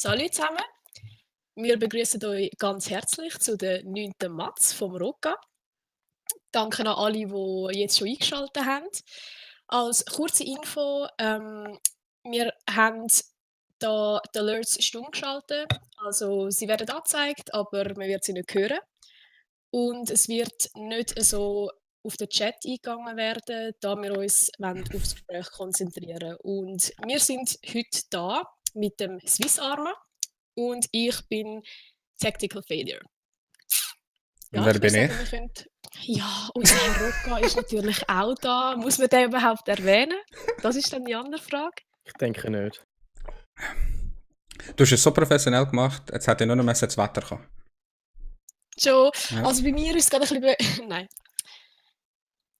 Salut zusammen, wir begrüßen euch ganz herzlich zu der 9. Matz vom Rocca. Danke an alle, die jetzt schon eingeschaltet haben. Als kurze Info, wir haben da die Alerts stumm geschaltet. Also sie werden angezeigt, aber man wird sie nicht hören. Und es wird nicht so auf den Chat eingegangen werden, da wir uns aufs Gespräch konzentrieren wollen. Und wir sind heute da mit dem Swiss Arma und ich bin Tactical Failure. Und wer bin ich? Ja, unser Herr Rocca ist natürlich auch da. Muss man den überhaupt erwähnen? Das ist dann die andere Frage. Ich denke nicht. Du hast es so professionell gemacht, jetzt hätte ich nur noch das Wetter kommen. Schon. Ja. Also bei mir ist es gerade ein bisschen... Nein.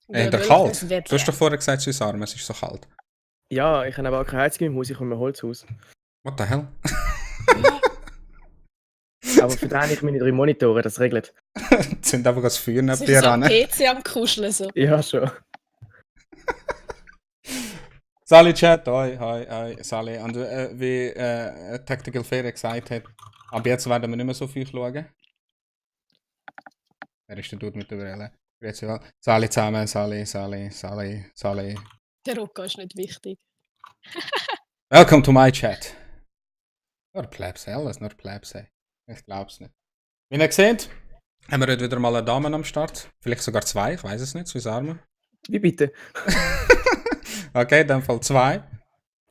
Der kalt. Du hast doch vorher gesagt, es ist warm, es ist so kalt. Ja, ich habe aber auch kein Heizung im Haus, ich komme im Holzhaus. What the hell? Aber für den habe ich meine 3 Monitore, das regelt. Das sind einfach das Feuer neben Sie dir ist am ran. PC am Kuscheln so. Ja, schon. Sali Chat, hoi, Sali. Und wie Tactical Fair gesagt hat, ab jetzt werden wir nicht mehr so viel schauen. Wer ist der Dude mit der Brille? Sali zusammen, Sali. Der Rocca ist nicht wichtig. Welcome to my chat. Nur Plebs, alles nur Plebs. Ich glaub's nicht. Wie ihr seht, haben wir heute wieder mal eine Dame am Start. Vielleicht sogar 2, ich weiß es nicht, Swiss Arma. Wie bitte? Okay, in dem Fall 2.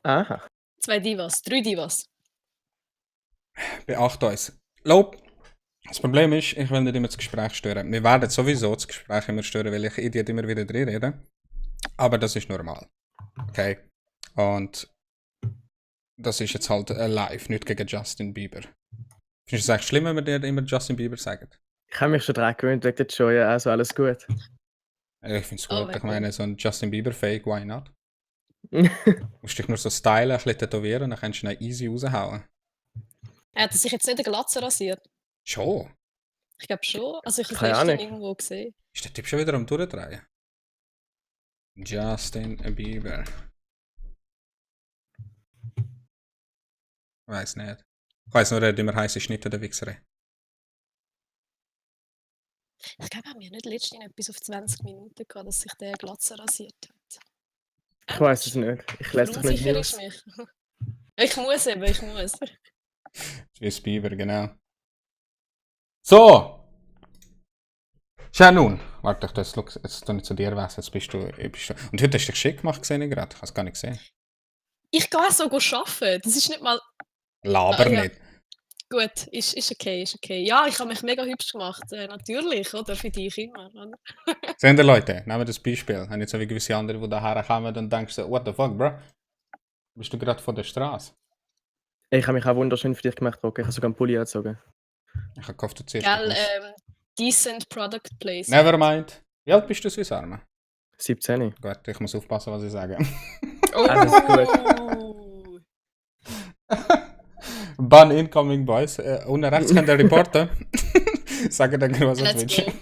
Aha. 2 Divas, 3 Divas. Beacht uns. Lob. Das Problem ist, ich will nicht immer das Gespräch stören. Wir werden sowieso das Gespräch immer stören, weil ich Idiot immer wieder drin rede. Aber das ist normal. Okay? Und das ist jetzt halt live, nicht gegen Justin Bieber. Findest du es echt schlimm, wenn wir dir immer Justin Bieber sagen? Ich habe mich schon daran gewöhnt, wegen der Joy, also alles gut. Ich finde es gut. Oh, Ich meine, so ein Justin Bieber-Fake, why not? Ja, Du musst dich nur so stylen, ein bisschen tätowieren und dann kannst du ihn easy raushauen. Er hat sich jetzt nicht eine Glatze rasiert. Schon? Ich glaube schon. Also ich habe Keine es Ahnung. irgendwo gesehen. Ist der Typ schon wieder am Durchdrehen? Justin Bieber. Weiß nicht. Ich weiss nur, er hat immer heisse Schnitte, der Wichser. Ich glaube, haben wir nicht letztens etwas auf 20 Minuten gehabt, dass sich der eine Glatze rasiert hat. ich weiß es nicht. Ich lese doch nicht Verunsicher News. ist mich. Ich muss. Swiss Bieber, genau. So! Schau nun. Warte, jetzt nicht zu dir was, jetzt bist du. Und heute hast du dich schick gemacht, gesehen ich gerade. Ich habe es gar nicht gesehen. Ich gehe so arbeiten. Das ist nicht mal... Laber Ja. nicht. Gut, ist okay. Ja, ich habe mich mega hübsch gemacht. Natürlich, oder? Für dich immer. Oder? Seht ihr Leute, nehmen wir das Beispiel. Haben jetzt so wie gewisse andere, die daher kommen und denkst so, what the fuck, bro? Bist du gerade von der Straße? Ich habe mich auch wunderschön für dich gemacht, Rocky. Ich habe sogar einen Pulli angezogen. Ich habe gehofft, du ziehst Gell, dich aus. decent product place. Nevermind. Wie alt bist du, Swiss Arma? 17. Gut, ich muss aufpassen, was ich sage. Alles Oh! Ban incoming, boys. Unten rechts könnt ihr reporten. Sagen dann was auf Let's Twitch. go.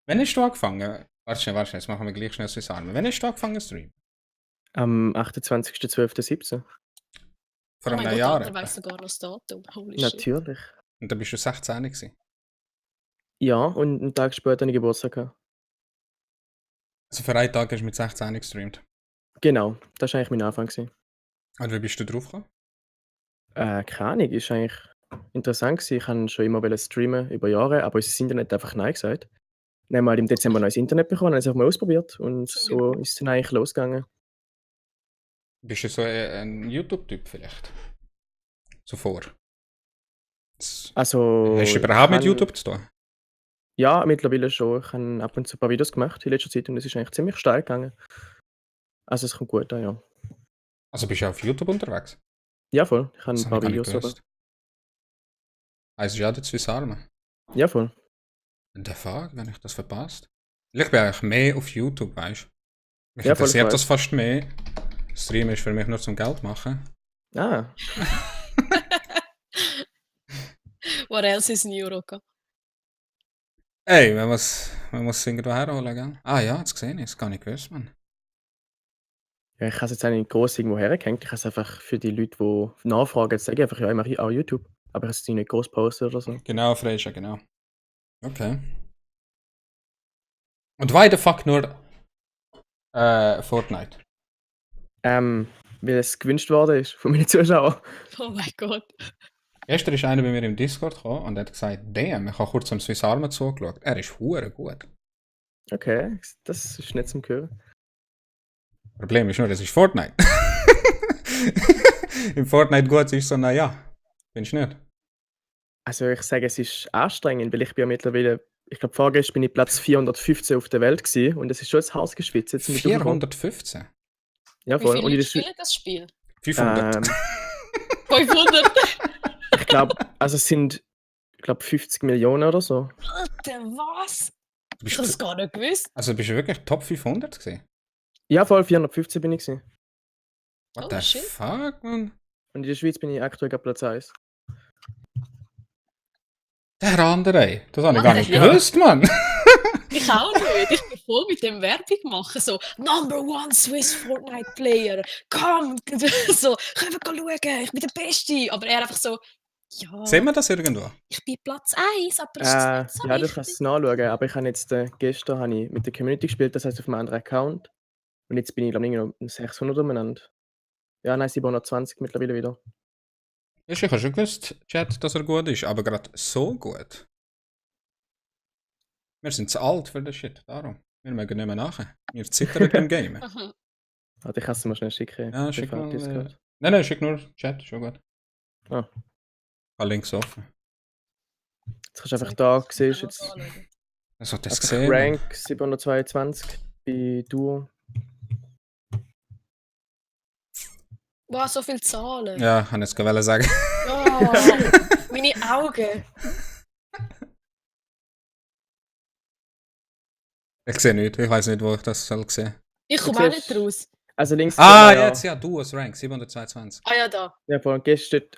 Wann hast du angefangen? Warte schnell, jetzt machen wir gleich schnell Swiss Arma. Wann hast du angefangen zu streamen? Am 28.12.17. Vor Oh einem mein Jahr. Gott, der etwa. weiss sogar noch das Datum. Holy shit. Natürlich. Und dann bist du 16 gewesen. Ja, und einen Tag später habe ich Geburtstag gehabt. Also für einen Tag hast du mit 16 gestreamt. Genau, das war eigentlich mein Anfang gewesen. Und wie bist du drauf gekommen? Keine Ahnung, ist eigentlich interessant gewesen. Ich wollte schon immer streamen, über Jahre, aber unser Internet hat einfach Nein gesagt. Dann haben wir halt im Dezember ein neues Internet bekommen, haben es einfach mal ausprobiert und Zum so ist es dann eigentlich losgegangen. Bist du so ein YouTube-Typ vielleicht? Zuvor? Also, Hast du überhaupt mit ich YouTube zu tun? Ja, mittlerweile schon. Ich habe ab und zu ein paar Videos gemacht in letzter Zeit und es ist eigentlich ziemlich steil gegangen. Also es kommt gut an, ja. Also bist du auf YouTube unterwegs? Ja, voll. Ich habe Das ein habe paar ich gar nicht Videos. Aber... gewusst. Also ja, der Swiss Arma. Ja, voll. Und der Fuck, wenn ich das verpasst? Ich bin eigentlich mehr auf YouTube, weißt du? Mich Ja, voll, ich interessiert weiß. das fast mehr. Stream ist für mich nur zum Geld machen. Ah, What else is new, Rocca? Ey, man muss irgendwo herholen, gell? Ah ja, jetzt gesehen, das gar nicht gewusst, man. Ja, ich habe es jetzt auch nicht gross irgendwo hergehängt. Ich habe es einfach für die Leute, die nachfragen, jetzt sage ich einfach, ja, ich mache auch YouTube. Aber ich habe es nicht groß posten oder so. Genau, Freischa, genau. Okay. Und why the fuck nur Fortnite? Weil es gewünscht worden ist von meinen Zuschauern. Oh mein Gott. Gestern ist einer bei mir im Discord gekommen und hat gesagt, damn, ich habe kurz am Swiss Army zugeschaut. Er ist hure gut. Okay, das ist nicht zum Hören. Problem ist nur, es ist Fortnite. Im Fortnite gut ist so, naja. Findest du nicht? Also ich sage, es ist anstrengend, weil ich bin ja mittlerweile, ich glaube vorgestern bin ich Platz 415 auf der Welt gewesen und es ist schon das Haus geschwitzt. Jetzt sind wir durchgekommen. 415? Ja, Wie voll. viele Und in Leute der spielen das Spiel? 500. 500? Ich glaube, also es sind, ich glaube 50 Millionen oder so. Alter, was? Du Ich habe es bist, gar nicht gewusst. also bist du wirklich Top 500 gewesen? Ja, voll 415 bin ich gewesen. What Oh, the shit. fuck, man? Und in der Schweiz bin ich aktuell gerade Platz 1. Der andere, das habe ich gar nicht Ja. gewusst, Mann. Ich auch nicht. Ich bin voll mit dem Werbung machen. So, Number One Swiss Fortnite Player. Komm! So, können wir schauen, ich bin der Beste. Aber er einfach so, ja, Sehen wir das irgendwo? ich bin Platz 1, aber es ist nicht so Ja, du wichtig. kannst es nachschauen, aber ich habe jetzt gestern habe ich mit der Community gespielt, das heißt auf einem anderen Account. Und jetzt bin ich, glaube ich, noch 600 umeinander. Ja, nein, 720 mittlerweile wieder. Ich habe schon gewusst, Chat, dass er gut ist, aber gerade so gut. Wir sind zu alt für den Shit, darum. Wir mögen nicht mehr nachher. Wir zittern beim Gamen. Warte, ich kann es mal schnell schicken. Ja, schick privat mal. Discord. Nein, schick nur Chat, schon gut. Ah. Alle Links offen. Jetzt kannst du einfach da, siehst du jetzt Das hat das einfach gesehen. Mann. Rank 722 bei Duo. Wow, so viele Zahlen. Ja, kann ich jetzt gerade sagen. Oh, meine Augen. Ich sehe nicht, ich weiß nicht, wo ich das soll sehen. Ich komme Du auch nicht siehst- raus. Also links Ah, sieht man jetzt ja, du als Rank, 722. Ah ja, da. Ja,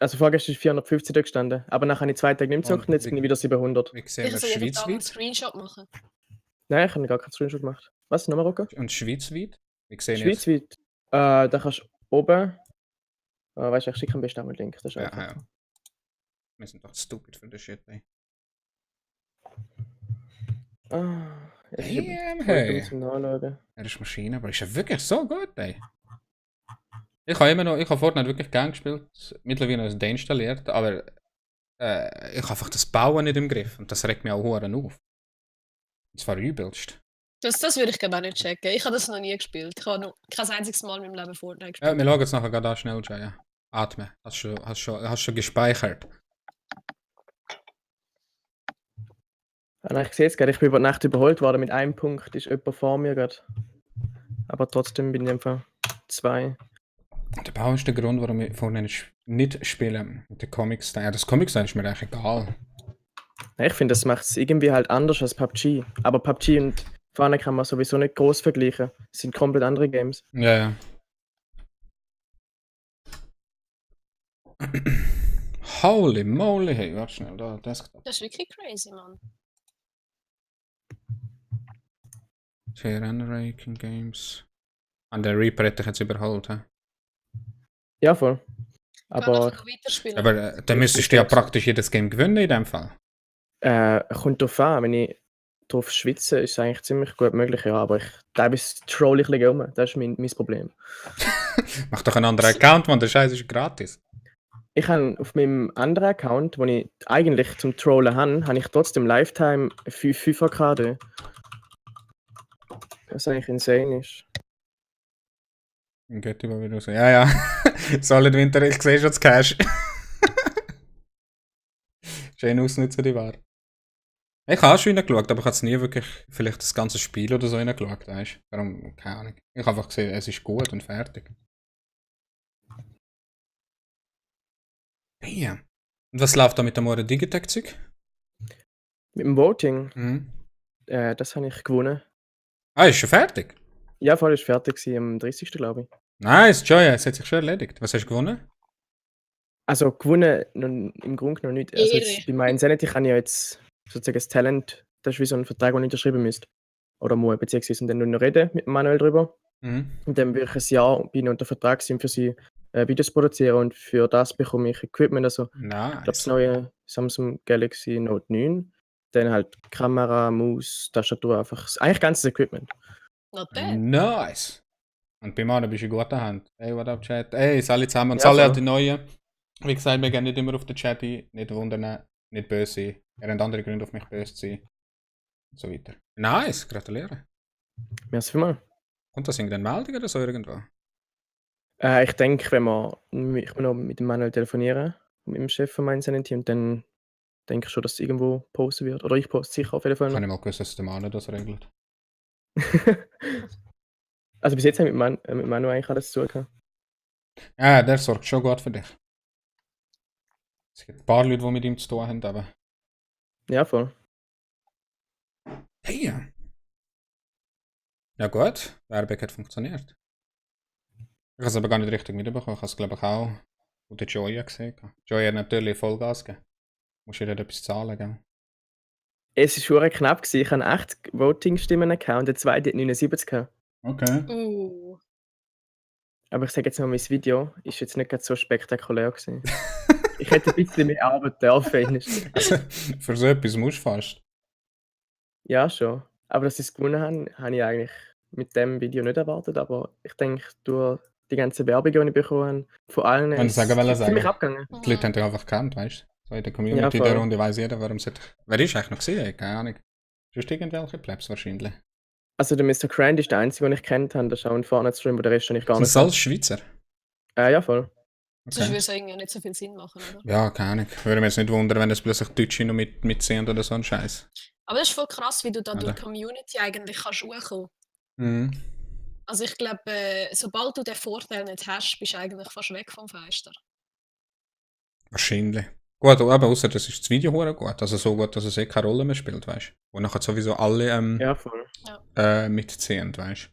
also vorgestern ist 450 da gestanden. Aber nachher habe ich 2 Tage nicht mehr gezockt und jetzt bin ich wieder 700. Wie sehen Ich wir soll jeden Tag einen schweizweit? Screenshot machen. Nein, ich habe gar keinen Screenshot gemacht. Was, nochmal, Rocco? Und schweizweit? Wie sehen wir jetzt? Schweizweit. Da kannst du oben. Weißt du, ich schicke am besten auch mal den Link. Das ist Ja, einfach. ja. Wir sind doch stupid für das Shit, ey. Es ist Damn, voll hey. dumm zum Nachschauen. Er ist Maschine, aber ist ja wirklich so gut, ey. Ich habe Fortnite wirklich gern gespielt. Mittlerweile ist es deinstalliert, aber ich habe einfach das Bauen nicht im Griff. Und das regt mich auch hure auf. Und zwar übelst. Das würde ich gerne auch nicht checken. Ich habe das noch nie gespielt. Ich habe noch kein einziges Mal in meinem Leben Fortnite Ja, gespielt. wir schauen jetzt nachher gerade an, schnell, Jaya. Atmen. Hast schon gespeichert. Ich sehe es gerade, ich bin über die Nacht überholt worden. Mit einem Punkt ist jemand vor mir gerade. Aber trotzdem bin ich einfach 2. Der Bau ist der Grund, warum ich vorhin nicht spiele. Mit den Comic-Style. Ja, das Comic-Style ist mir eigentlich egal. Ich finde, das macht es irgendwie halt anders als PUBG. Aber PUBG und Fahne kann man sowieso nicht groß vergleichen. Es sind komplett andere Games. Ja, ja. Holy moly, hey, warte schnell, da, Desktop. Das ist wirklich crazy, Mann. Ranking Games. An der Reaper hätte ich jetzt überholt, hä? Ja, voll. Kann Aber einfach noch weiterspielen. Aber dann müsstest du ja praktisch jedes Game gewinnen in dem Fall. kommt drauf an, wenn ich drauf schwitze, ist es eigentlich ziemlich gut möglich, ja. Aber teilweise troll ich rum. Das ist mein Problem. Mach doch einen anderen Account, man, der Scheiß ist gratis. Ich habe auf meinem anderen Account, den ich eigentlich zum Trollen habe ich trotzdem Lifetime 5 KD. Was eigentlich insane ist. Geht über wieder so. Ja, ja. Solid Winter, ich sehe schon das Cash. Schön ausnutzen, die Ware. Ich habe auch schon reingeschaut, aber ich habe es nie wirklich, vielleicht das ganze Spiel oder so reingeschaut, weißt du? Darum, keine Ahnung. Ich habe einfach gesehen, es ist gut und fertig. Damn. Und was läuft da mit dem Ohren Digitech-Zeug? Mit dem Voting, Mhm. das habe ich gewonnen. Ah, ist schon fertig? Ja, voll ist fertig gewesen, am 30. glaube ich. Nice, Joya, es hat sich schon erledigt. Was hast du gewonnen? Also gewonnen im Grunde noch nicht. Also Ehre. jetzt, bei meinem Insanity kann ich ja jetzt sozusagen das Talent, das ist wie so ein Vertrag, den ich unterschreiben müsste. oder muss beziehungsweise dann nur noch reden mit Manuel drüber. Mhm. Und dann bin ich ein Jahr bin ich unter Vertrag gewesen, für sie Videos produzieren und für das bekomme ich Equipment, also ich glaube das Nice. neue Samsung Galaxy Note 9, dann halt Kamera, Maus, Tastatur, einfach eigentlich ganzes Equipment. Not bad. Nice. Und bei Manu bist du in guter Hand. Hey, what up, Chat? Hey, alle zusammen. Und Ja, alle voll. an die Neuen. Wie gesagt, wir gehen nicht immer auf den Chat ein. Nicht wundern, nicht böse sein. Ihr habt andere Gründe, auf mich böse zu sein. Und so weiter. Nice, gratuliere. Merci vielmals. Kommt das irgendeine Meldung oder so irgendwo? Ich denke, ich will noch mit dem Manuel telefonieren, mit dem Chef von meinem Team, dann denke ich schon, dass es irgendwo posten wird. Oder ich poste sicher auf jeden Fall Kann noch. ich mal gewusst, dass der Manu das regelt. Also bis jetzt haben wir mit Manu eigentlich alles zu tun gehabt. Ja, der sorgt schon gut für dich. Es gibt ein paar Leute, die mit ihm zu tun haben, aber. Ja, voll. Hey! Ja gut, Werbung hat funktioniert. Ich habe es aber gar nicht richtig mitbekommen. Ich habe es glaube ich auch von der Joya gesehen. Joya hat natürlich Vollgas gegeben. Musst du dir etwas zahlen, gell? Es war schon knapp gewesen. Ich habe 8 Voting-Stimmen gehabt und der zweite hat 79 gehabt. Okay. Aber ich sage jetzt mal, mein Video ist jetzt nicht gerade so spektakulär gewesen. Ich hätte ein bisschen mehr Arbeit dürfen. Für so etwas musst du fast. Ja, schon. Aber dass sie es gewonnen haben, habe ich eigentlich mit dem Video nicht erwartet. Aber ich denke, durch die ganze Werbung, die ich bekommen habe, von allen, Wenn ich sagen will, ziemlich sagen. abgegangen. Die Leute haben dich einfach gekannt, weißt du? So in der Community Ja, der voll. Runde weiss jeder, warum es. Wer ist eigentlich noch gesehen? Keine Ahnung. Sonst irgendwelche Plebs wahrscheinlich. Also der Mr. Grand ist der einzige, den ich kennt habe. Das ist auch ein Fortnite-Stream, den Rest habe ich gar Sind nicht das alles Schweizer? Ja, voll. Sonst Okay. würde es irgendwie nicht so viel Sinn machen, oder? Ja, keine Ahnung. Würde mich jetzt nicht wundern, wenn es plötzlich Deutsche noch mitziehen oder so ein Scheiß. Aber das ist voll krass, wie du da Oder? durch die Community eigentlich kannst hochkommen. Mhm. Also ich glaube, sobald du den Vorteil nicht hast, bist du eigentlich fast weg vom Fenster. Wahrscheinlich. Gut, aber außer das ist das Video hure gut. Also so gut, dass es eh keine Rolle mehr spielt, weißt du? Wo nachher sowieso alle Ja, voll. mitziehen, weißt du?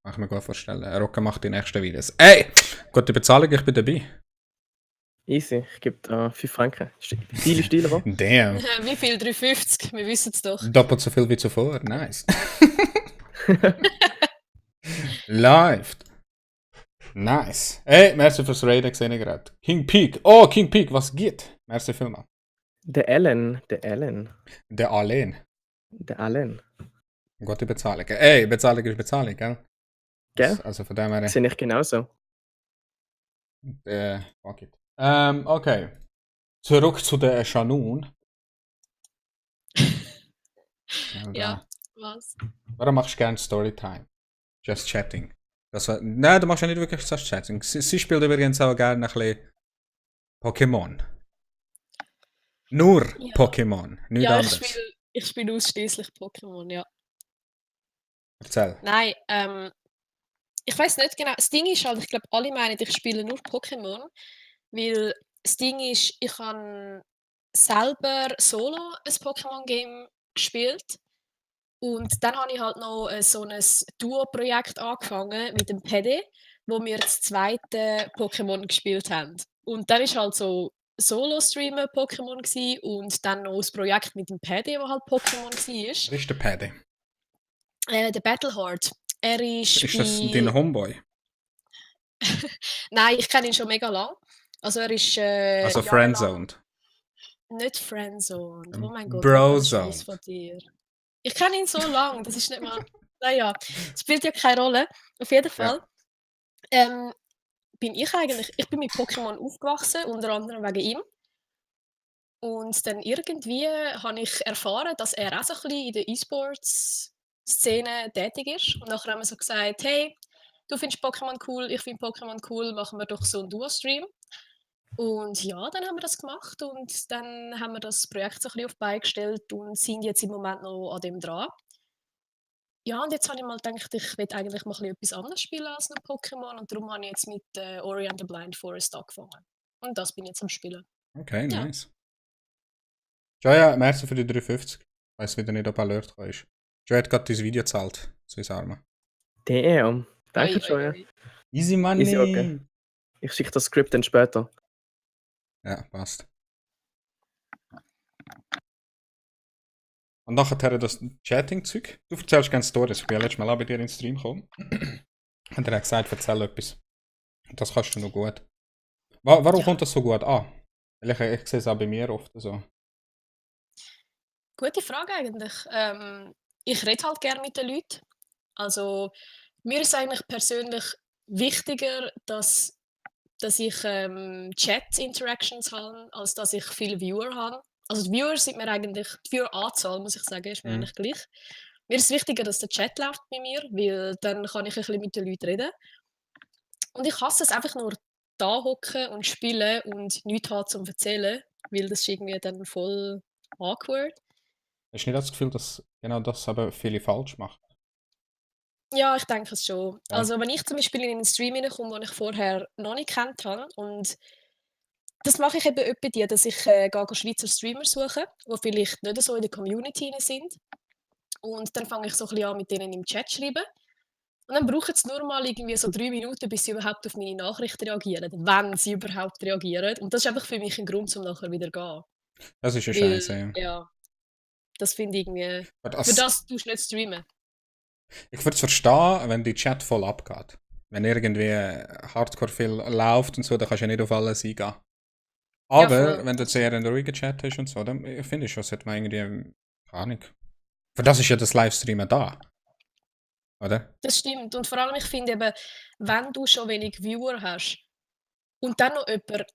Kann ich mir gut vorstellen. Rocker macht die nächsten Videos. Ey! Gute Bezahlung, ich bin dabei. Easy. Ich gebe da 5 Franken. Deal ist Deal, aber. Damn. Wie viel? 3,50? Wir wissen es doch. Doppelt so viel wie zuvor. Nice. Läuft. Nice. Ey, merci fürs Raiden, sehe ich gerade. King Peak. Oh, King Peak, was geht? Merci vielmals. Der Allen. Der Alain. Der Allen. Gute Bezahlung. Ey, Bezahlung ist Bezahlung, gell? Gell? Also von dem her. Sehe ich genauso. Fuck it. Okay. Zurück zu der Shanun. Ja, was? Warum machst du gerne Storytime? Just Chatting. Nein, du machst ja nicht wirklich Just Chatting. Sie spielt übrigens auch gerne ein bisschen Pokémon. Nur Ja. Pokémon, nichts Ja, anderes. ich spiele ausschließlich Pokémon, ja. Erzähl. Nein, ich weiß nicht genau. Das Ding ist halt, ich glaube, alle meinen, ich spiele nur Pokémon, weil das Ding ist, ich habe selber solo ein Pokémon-Game gespielt und dann habe ich halt noch so ein Duo-Projekt angefangen mit dem Paddy, wo wir das zweite Pokémon gespielt haben. Und dann ist halt so Solo-Streamen Pokémon gsi und dann noch das Projekt mit dem Paddy, wo halt Pokémon war. Wer ist der Paddy? Der Battlehard. Er ist Ist das bei... dein Homeboy? Nein, ich kenne ihn schon mega lang. Also er ist Also jahrelang- Friendzoned. Nicht Friendzoned. Oh mein Gott, Brozoned. was von dir. Ich kenne ihn so lang, das ist nicht mal... Naja, spielt ja keine Rolle. Auf jeden Fall bin ich mit Pokémon aufgewachsen, unter anderem wegen ihm. Und dann irgendwie habe ich erfahren, dass er auch so ein bisschen in der E-Sports-Szene tätig ist. Und nachher haben wir so gesagt, hey, du findest Pokémon cool, ich finde Pokémon cool, machen wir doch so einen Duo-Stream. Und ja, dann haben wir das gemacht und dann haben wir das Projekt so ein bisschen auf die Beine gestellt und sind jetzt im Moment noch an dem dran. Ja, und jetzt habe ich mal gedacht, ich will eigentlich mal ein bisschen etwas anderes spielen als nur Pokémon und darum habe ich jetzt mit Ori and the Blind Forest angefangen. Und das bin ich jetzt am Spielen. Okay, Ja. nice. Joya, merci für die 350. Ich weiß wieder nicht, ob Alert ist. Joya hat gerade dein Video gezahlt. Swiss Arma. Damn. Danke, Oi, Joya. oi. Easy money. Easy, okay. Ich schicke das Skript dann später. Ja, passt. Und nachher das Chatting-Zeug. Du erzählst gerne Stories. Ich bin ja letztes Mal auch bei dir in den Stream gekommen. Und er hat gesagt, erzähl etwas. Das kannst du noch gut. Warum Ja, kommt das so gut an? Weil ich sehe es auch bei mir oft so. gute Frage eigentlich. Ich rede halt gerne mit den Leuten. Also, mir ist eigentlich persönlich wichtiger, dass ich Chat-Interactions habe, als dass ich viele Viewer habe. Also die Viewer sind mir eigentlich, die Viewer-Anzahl, muss ich sagen, ist mir Mhm. eigentlich gleich. Mir ist es wichtiger, dass der Chat läuft bei mir, weil dann kann ich ein bisschen mit den Leuten reden. Und ich hasse es einfach nur da hocken und spielen und nichts haben zum Erzählen, weil das ist irgendwie dann voll awkward. Hast du nicht das Gefühl, dass genau das aber viele falsch machen? Ja, ich denke es schon. Ja. Also wenn ich zum Beispiel in einen Stream reinkomme, den ich vorher noch nicht kennt habe, und das mache ich eben öppe die, dass ich gehe Schweizer Streamer suchen, die vielleicht nicht so in der Community rein sind. Und dann fange ich so ein bisschen an, mit denen im Chat zu schreiben. Und dann brauchen sie nur mal irgendwie so 3 Minuten, bis sie überhaupt auf meine Nachricht reagieren, wenn sie überhaupt reagieren. Und das ist einfach für mich ein Grund, um nachher wieder zu gehen. Das ist ja scheiße, Weil, ja. ja, das finde ich irgendwie. Aber Für das tust du nicht streamen. ich würde es verstehen, wenn die Chat voll abgeht. Wenn irgendwie hardcore viel läuft und so, dann kannst du ja nicht auf alles eingehen. Ja, Aber voll. wenn du jetzt eher einen ruhigen Chat hast und so, dann finde ich schon, sollte man irgendwie, keine Ahnung. Für das ist ja das Livestreamen da, oder? Das stimmt. Und vor allem, ich finde eben, wenn du schon wenig Viewer hast und dann noch jemand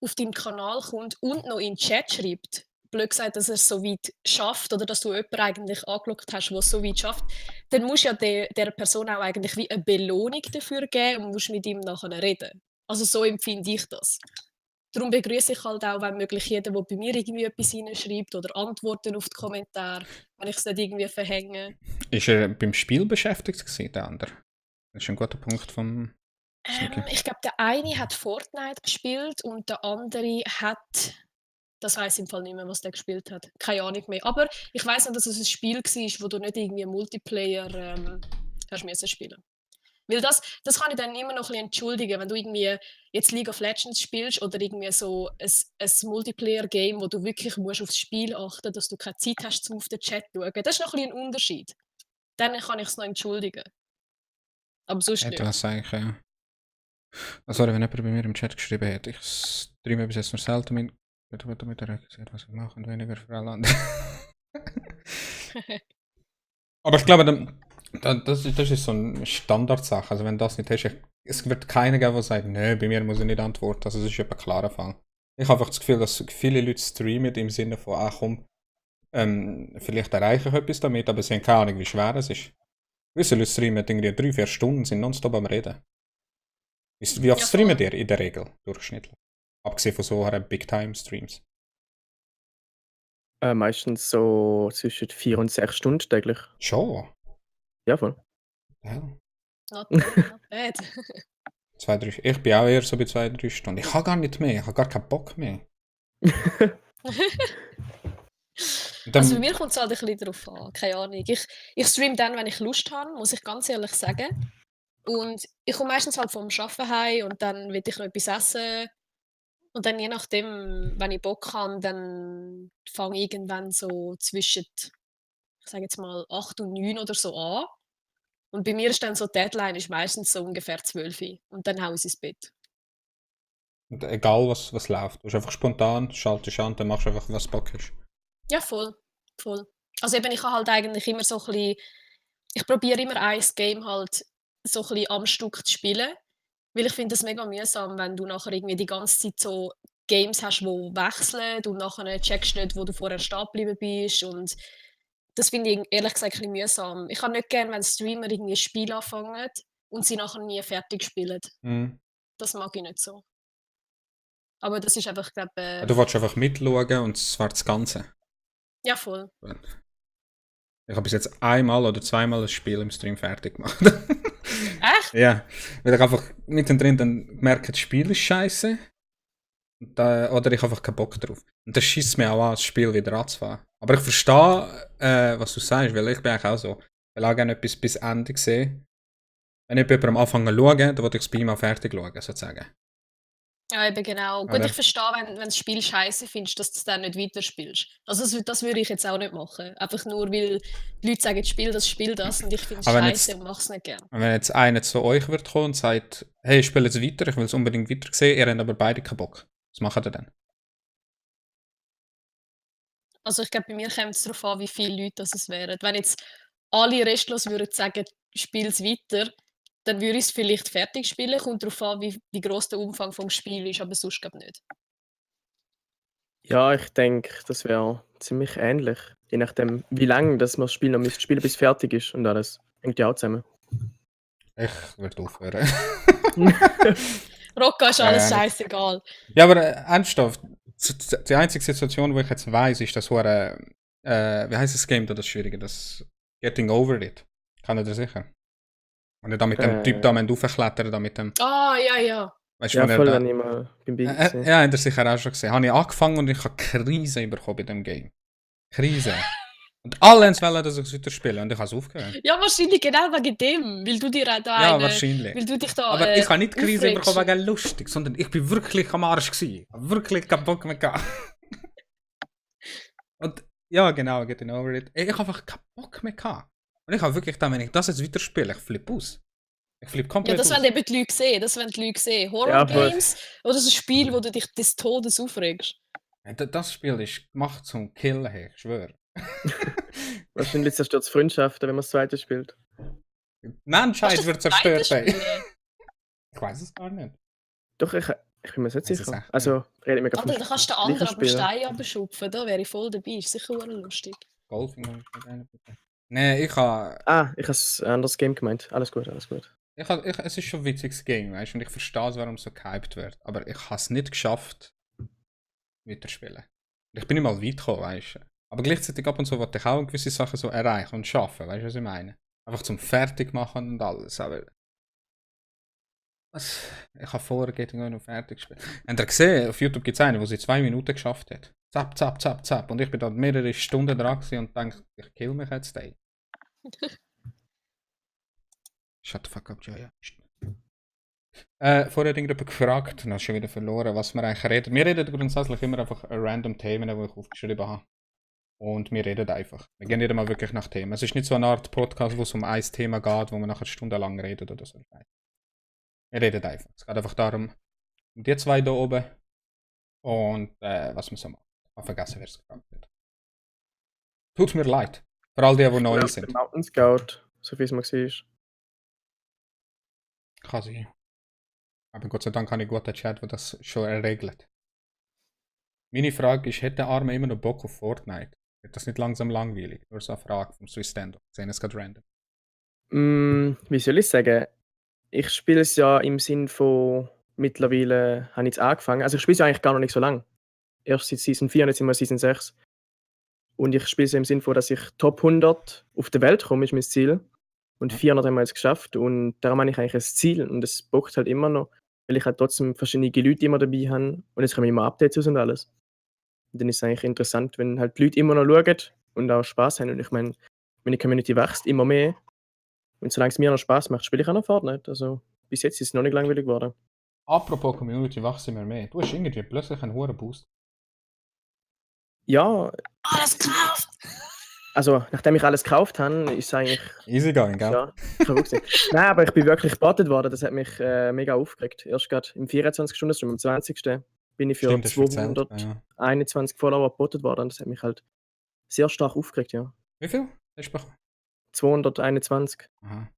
auf deinen Kanal kommt und noch in den Chat schreibt, blöd gesagt, dass er es so weit schafft oder dass du jemanden eigentlich angeschaut hast, der es so weit schafft, dann musst du ja der Person auch eigentlich wie eine Belohnung dafür geben und musst mit ihm nachher reden. Also so empfinde ich das. Darum begrüße ich halt auch, wenn möglich, jeden, der bei mir irgendwie etwas reinschreibt oder Antworten auf die Kommentare, wenn ich es nicht irgendwie verhänge. Ist er beim Spiel beschäftigt gewesen, der andere? Das ist ein guter Punkt vom Sneaky. Ich glaube, der eine hat Fortnite gespielt und der andere hat, das weiß ich im Fall nicht mehr, was der gespielt hat. Keine Ahnung mehr. Aber ich weiß noch, dass es ein Spiel war, wo du nicht irgendwie Multiplayer hast müssen spielen. Weil das kann ich dann immer noch ein bisschen entschuldigen, wenn du irgendwie jetzt League of Legends spielst oder irgendwie so ein Multiplayer-Game, wo du wirklich musst aufs Spiel achten, dass du keine Zeit hast, um auf den Chat zu schauen. Das ist noch ein bisschen ein Unterschied. Dann kann ich es noch entschuldigen. Aber sonst Ja, nicht. das eigentlich, ja. Sorry, wenn jemand bei mir im Chat geschrieben hat, ich streame bis jetzt nur selten mit. Bitte mit der gesagt, was ich mache und weniger für alle anderen. Aber ich glaube, das ist so eine Standardsache. Also, wenn du das nicht hast, es wird keiner geben, der sagt, nö, bei mir muss ich nicht antworten. Also, das ist eben klarer Fall. Ich habe einfach das Gefühl, dass viele Leute streamen im Sinne von, komm, vielleicht erreiche ich etwas damit, aber sie haben keine Ahnung, wie schwer es ist. Gewisse Leute streamen irgendwie 3-4 Stunden, sind nonstop am Reden. Wie oft Ja, streamen voll. ihr in der Regel durchschnittlich? Abgesehen von so Big-Time-Streams. Meistens so zwischen 4 und 6 Stunden täglich. Schon? Ja, voll. Ja. Not bad, not bad. 2-3. Ich bin auch eher so bei 2-3 Stunden. Ich habe gar nicht mehr, ich habe gar keinen Bock mehr. Und Also bei dann, mir kommt es halt ein bisschen darauf an, keine Ahnung. Ich streame dann, wenn ich Lust habe, muss ich ganz ehrlich sagen. Und ich komme meistens halt vom Arbeiten heim und dann will ich noch etwas essen. Und dann je nachdem, wenn ich Bock habe, dann fange ich irgendwann so zwischen, ich sage jetzt mal, 8 und 9 oder so an. Und bei mir ist dann so, die Deadline ist meistens so ungefähr 12 Uhr. Und dann haue ich ins Bett. und egal was läuft, du bist einfach spontan, schaltest an, dann machst du einfach, was Bock hast. Ja, voll, voll. Also eben, ich habe halt eigentlich immer so ein bisschen, ich probiere immer ein Game halt so ein bisschen am Stück zu spielen, weil ich finde es mega mühsam, wenn du nachher irgendwie die ganze Zeit so Games hast, die wechseln und nachher checkst du nicht, wo du vorher stehen geblieben bist und das finde ich ehrlich gesagt ein bisschen mühsam. Ich habe nicht gerne, wenn Streamer irgendwie ein Spiel anfangen und sie nachher nie fertig spielen. Mhm. Das mag ich nicht so. Aber das ist einfach, glaube Du willst einfach mitschauen und zwar das Ganze. ja voll. Ich habe bis jetzt einmal oder zweimal das Spiel im Stream fertig gemacht. Echt? Ja, weil ich einfach mittendrin dann merke, das Spiel ist scheiße. Oder ich habe einfach keinen Bock drauf. Und das schießt mir auch an, das Spiel wieder anzufangen. Aber ich verstehe, was du sagst, weil ich bin eigentlich auch so. Ich will auch gerne etwas bis Ende sehen. Wenn ich bei jemandem anfange zu schauen, dann will ich es bei ihm auch fertig schauen, sozusagen. Ja, eben genau. Gut, Oder? ich verstehe, wenn das Spiel scheiße findest, dass du es dann nicht weiterspielst. Also das würde ich jetzt auch nicht machen. Einfach nur, weil die Leute sagen, spiel das und ich finde es Aber scheiße und mache es nicht gern. wenn jetzt einer zu euch wird kommen und sagt, hey, ich spiele jetzt weiter, ich will es unbedingt weiter sehen, ihr habt aber beide keinen Bock. Was macht ihr dann? Also ich glaube, bei mir kommt es darauf an, wie viele Leute es wären. Wenn jetzt alle restlos würden sagen, spiel es weiter, dann würde ich es vielleicht fertig spielen. Kommt darauf an, wie groß der Umfang vom Spiel ist, aber sonst glaube ich nicht. Ja, ich denke, das wäre ziemlich ähnlich. Je nachdem, wie lange das man das Spiel noch müsste spielen, bis fertig ist und alles. Hängt ja auch zusammen. Ich würde aufhören. Rocco ist Ja, alles ja, scheißegal. Ja, aber ernsthaft, die einzige Situation, wo ich jetzt weiß, ist das hure, wie heißt das Game da, das Schwierige, das Getting Over It. Kann ich dir sicher. Und er da mit dem Typ da raufklettern, da mit dem, Ah, ja, ja. weißt du, Ja, wenn er voll, da, wenn ich mal beim Big gesehen. ja, hat er sicher auch schon gesehen. Habe ich angefangen und ich habe Krise bekommen bei dem Game. Krise. Und alle wollen, dass ich es weiter spiele und ich habe es aufgehört. Ja, wahrscheinlich genau wegen dem, weil du dir auch da Ja, eine, wahrscheinlich. weil du dich da Aber ich habe nicht Krise aufregst. bekommen wegen lustig, sondern ich bin wirklich am Arsch gewesen. Ich habe wirklich keinen Bock mehr gehabt. Und ja, genau, Getting Over It. Ich habe einfach keinen Bock mehr gehabt. Und ich habe wirklich gedacht, wenn ich das jetzt weiterspiele, ich flippe aus. Ich flippe Ja, komplett das aus. wollen eben die Leute sehen. Das wollen die Leute sehen. Ja, voll. Horror-Games oder so ein Spiel, wo du dich des Todes aufregst. Das Spiel ist gemacht zum Killen, hey, ich schwöre. Wahrscheinlich zerstört es Freundschaften, wenn man das zweite spielt. Die Menschheit Kannst du wird das zweite zerstört, hey. spielen? Ich weiß es gar nicht. Doch, ich bin mir nicht Weiss es sicher. echt Also, rede mega Alter, da kannst du den anderen gleichen ab dem Spiel. Stein abschupfen. Da wäre ich voll dabei. Ist sicher auch lustig. Golfing habe ich nicht eine bitte. Nee, ich habe. Ah, ich habe ein anderes Game gemeint. Alles gut, alles gut. Es ist schon ein witziges Game, weißt du, und ich verstehe es, warum es so gehypt wird. Aber ich habe es nicht geschafft, weiterspielen. Ich bin nicht mal weit gekommen, weißt du. Aber gleichzeitig ab und zu wollte ich auch gewisse Sachen so erreichen und schaffen, weißt du, was ich meine? Einfach zum fertig machen und alles, aber. Ich habe vorher Getting On noch fertig gespielt. Habt ihr gesehen, auf YouTube gibt es eine, die sie 2 Minuten geschafft hat. Zap, zap, zap, zap. Und ich bin da mehrere Stunden dran gewesen und dachte, ich kill mich jetzt, ey. Shut the fuck up, Joya. Vorher hat irgendjemand gefragt, dann hast du schon wieder verloren, was wir eigentlich reden. Wir reden grundsätzlich immer einfach random Themen, die ich aufgeschrieben habe. Und wir reden einfach. Wir gehen nicht mal wirklich nach Themen. Es ist nicht so eine Art Podcast, wo es um ein Thema geht, wo man nachher stundenlang redet oder so. Wir reden einfach. Es geht einfach darum, um die zwei da oben und was wir so machen. Ich habe vergessen, wer es gefragt hat. Tut mir leid. Für all die neu Ja, sind. der Mountain Scout, so viel es mal war. Kann sein. Aber Gott sei Dank habe ich einen guten Chat, der das schon regelt. Meine Frage ist, hätte der Arme immer noch Bock auf Fortnite? Wird das nicht langsam langweilig? Nur so eine Frage vom Swiss Stand. Sehen es gerade random. Wie soll ich sagen? Ich spiele es ja im Sinn von mittlerweile habe ich jetzt angefangen. Also ich spiele es ja eigentlich gar noch nicht so lange. Erst seit Season 4 und jetzt sind wir Season 6. Und ich spiele es ja im Sinn von, dass ich Top 100 auf der Welt komme, ist mein Ziel. Und 400 haben wir jetzt geschafft. Und darum habe ich eigentlich ein Ziel. Und es bockt halt immer noch, weil ich halt trotzdem verschiedene Leute immer dabei habe. Und es kommen immer Updates aus und alles. Und dann ist es eigentlich interessant, wenn halt die Leute immer noch schauen und auch Spaß haben. Und ich meine, meine Community wächst immer mehr. Und solange es mir noch Spaß macht, spiele ich auch noch Fortnite. Also bis jetzt ist es noch nicht langweilig geworden. Apropos Community, wachsen wir mehr. Du hast irgendwie plötzlich einen hohen Boost. Ja, Alles gekauft! also nachdem ich alles gekauft habe, ist es eigentlich. Easy going, gell? Ja, kann gut sein. Nein, aber ich bin wirklich gebotet worden. Das hat mich mega aufgeregt. Erst gerade im 24-Stunden-Stream, am 20. bin ich für Stimmt, hast du erzählt. 221 Follower gebotet worden. Das hat mich halt sehr stark aufgeregt, ja. Wie viel hast du bekommen? 221. Aha.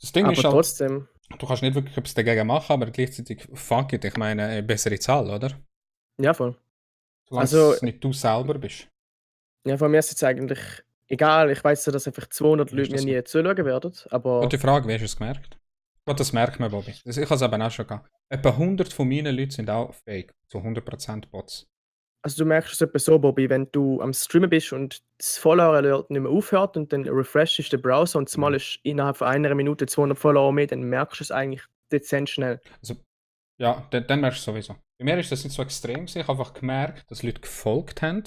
Das Ding Aber ist halt, trotzdem, du kannst nicht wirklich etwas dagegen machen, aber gleichzeitig, fuck it, ich meine, eine bessere Zahl, oder? ja voll. Solange Also- es nicht du selber bist. Ja, von mir ist jetzt eigentlich egal. Ich weiß ja, dass einfach 200 Ist Leute mir das so? nie zuschauen werden. Aber Gute Frage, wie hast du es gemerkt? Gut, das merkt man, Bobby. Ich habe es eben auch schon gehabt. Etwa 100 von meinen Leuten sind auch fake, zu 100% Bots. also du merkst es etwa so, Bobby, wenn du am Streamen bist und das Follower-Alert nicht mehr aufhört und dann refreshst der Browser und zumal ist innerhalb von einer Minute 200 Follower mehr, dann merkst du es eigentlich dezent schnell. Ja, dann merkst du sowieso. Bei mir ist das nicht so extrem gewesen. Ich habe einfach gemerkt, dass Leute gefolgt haben,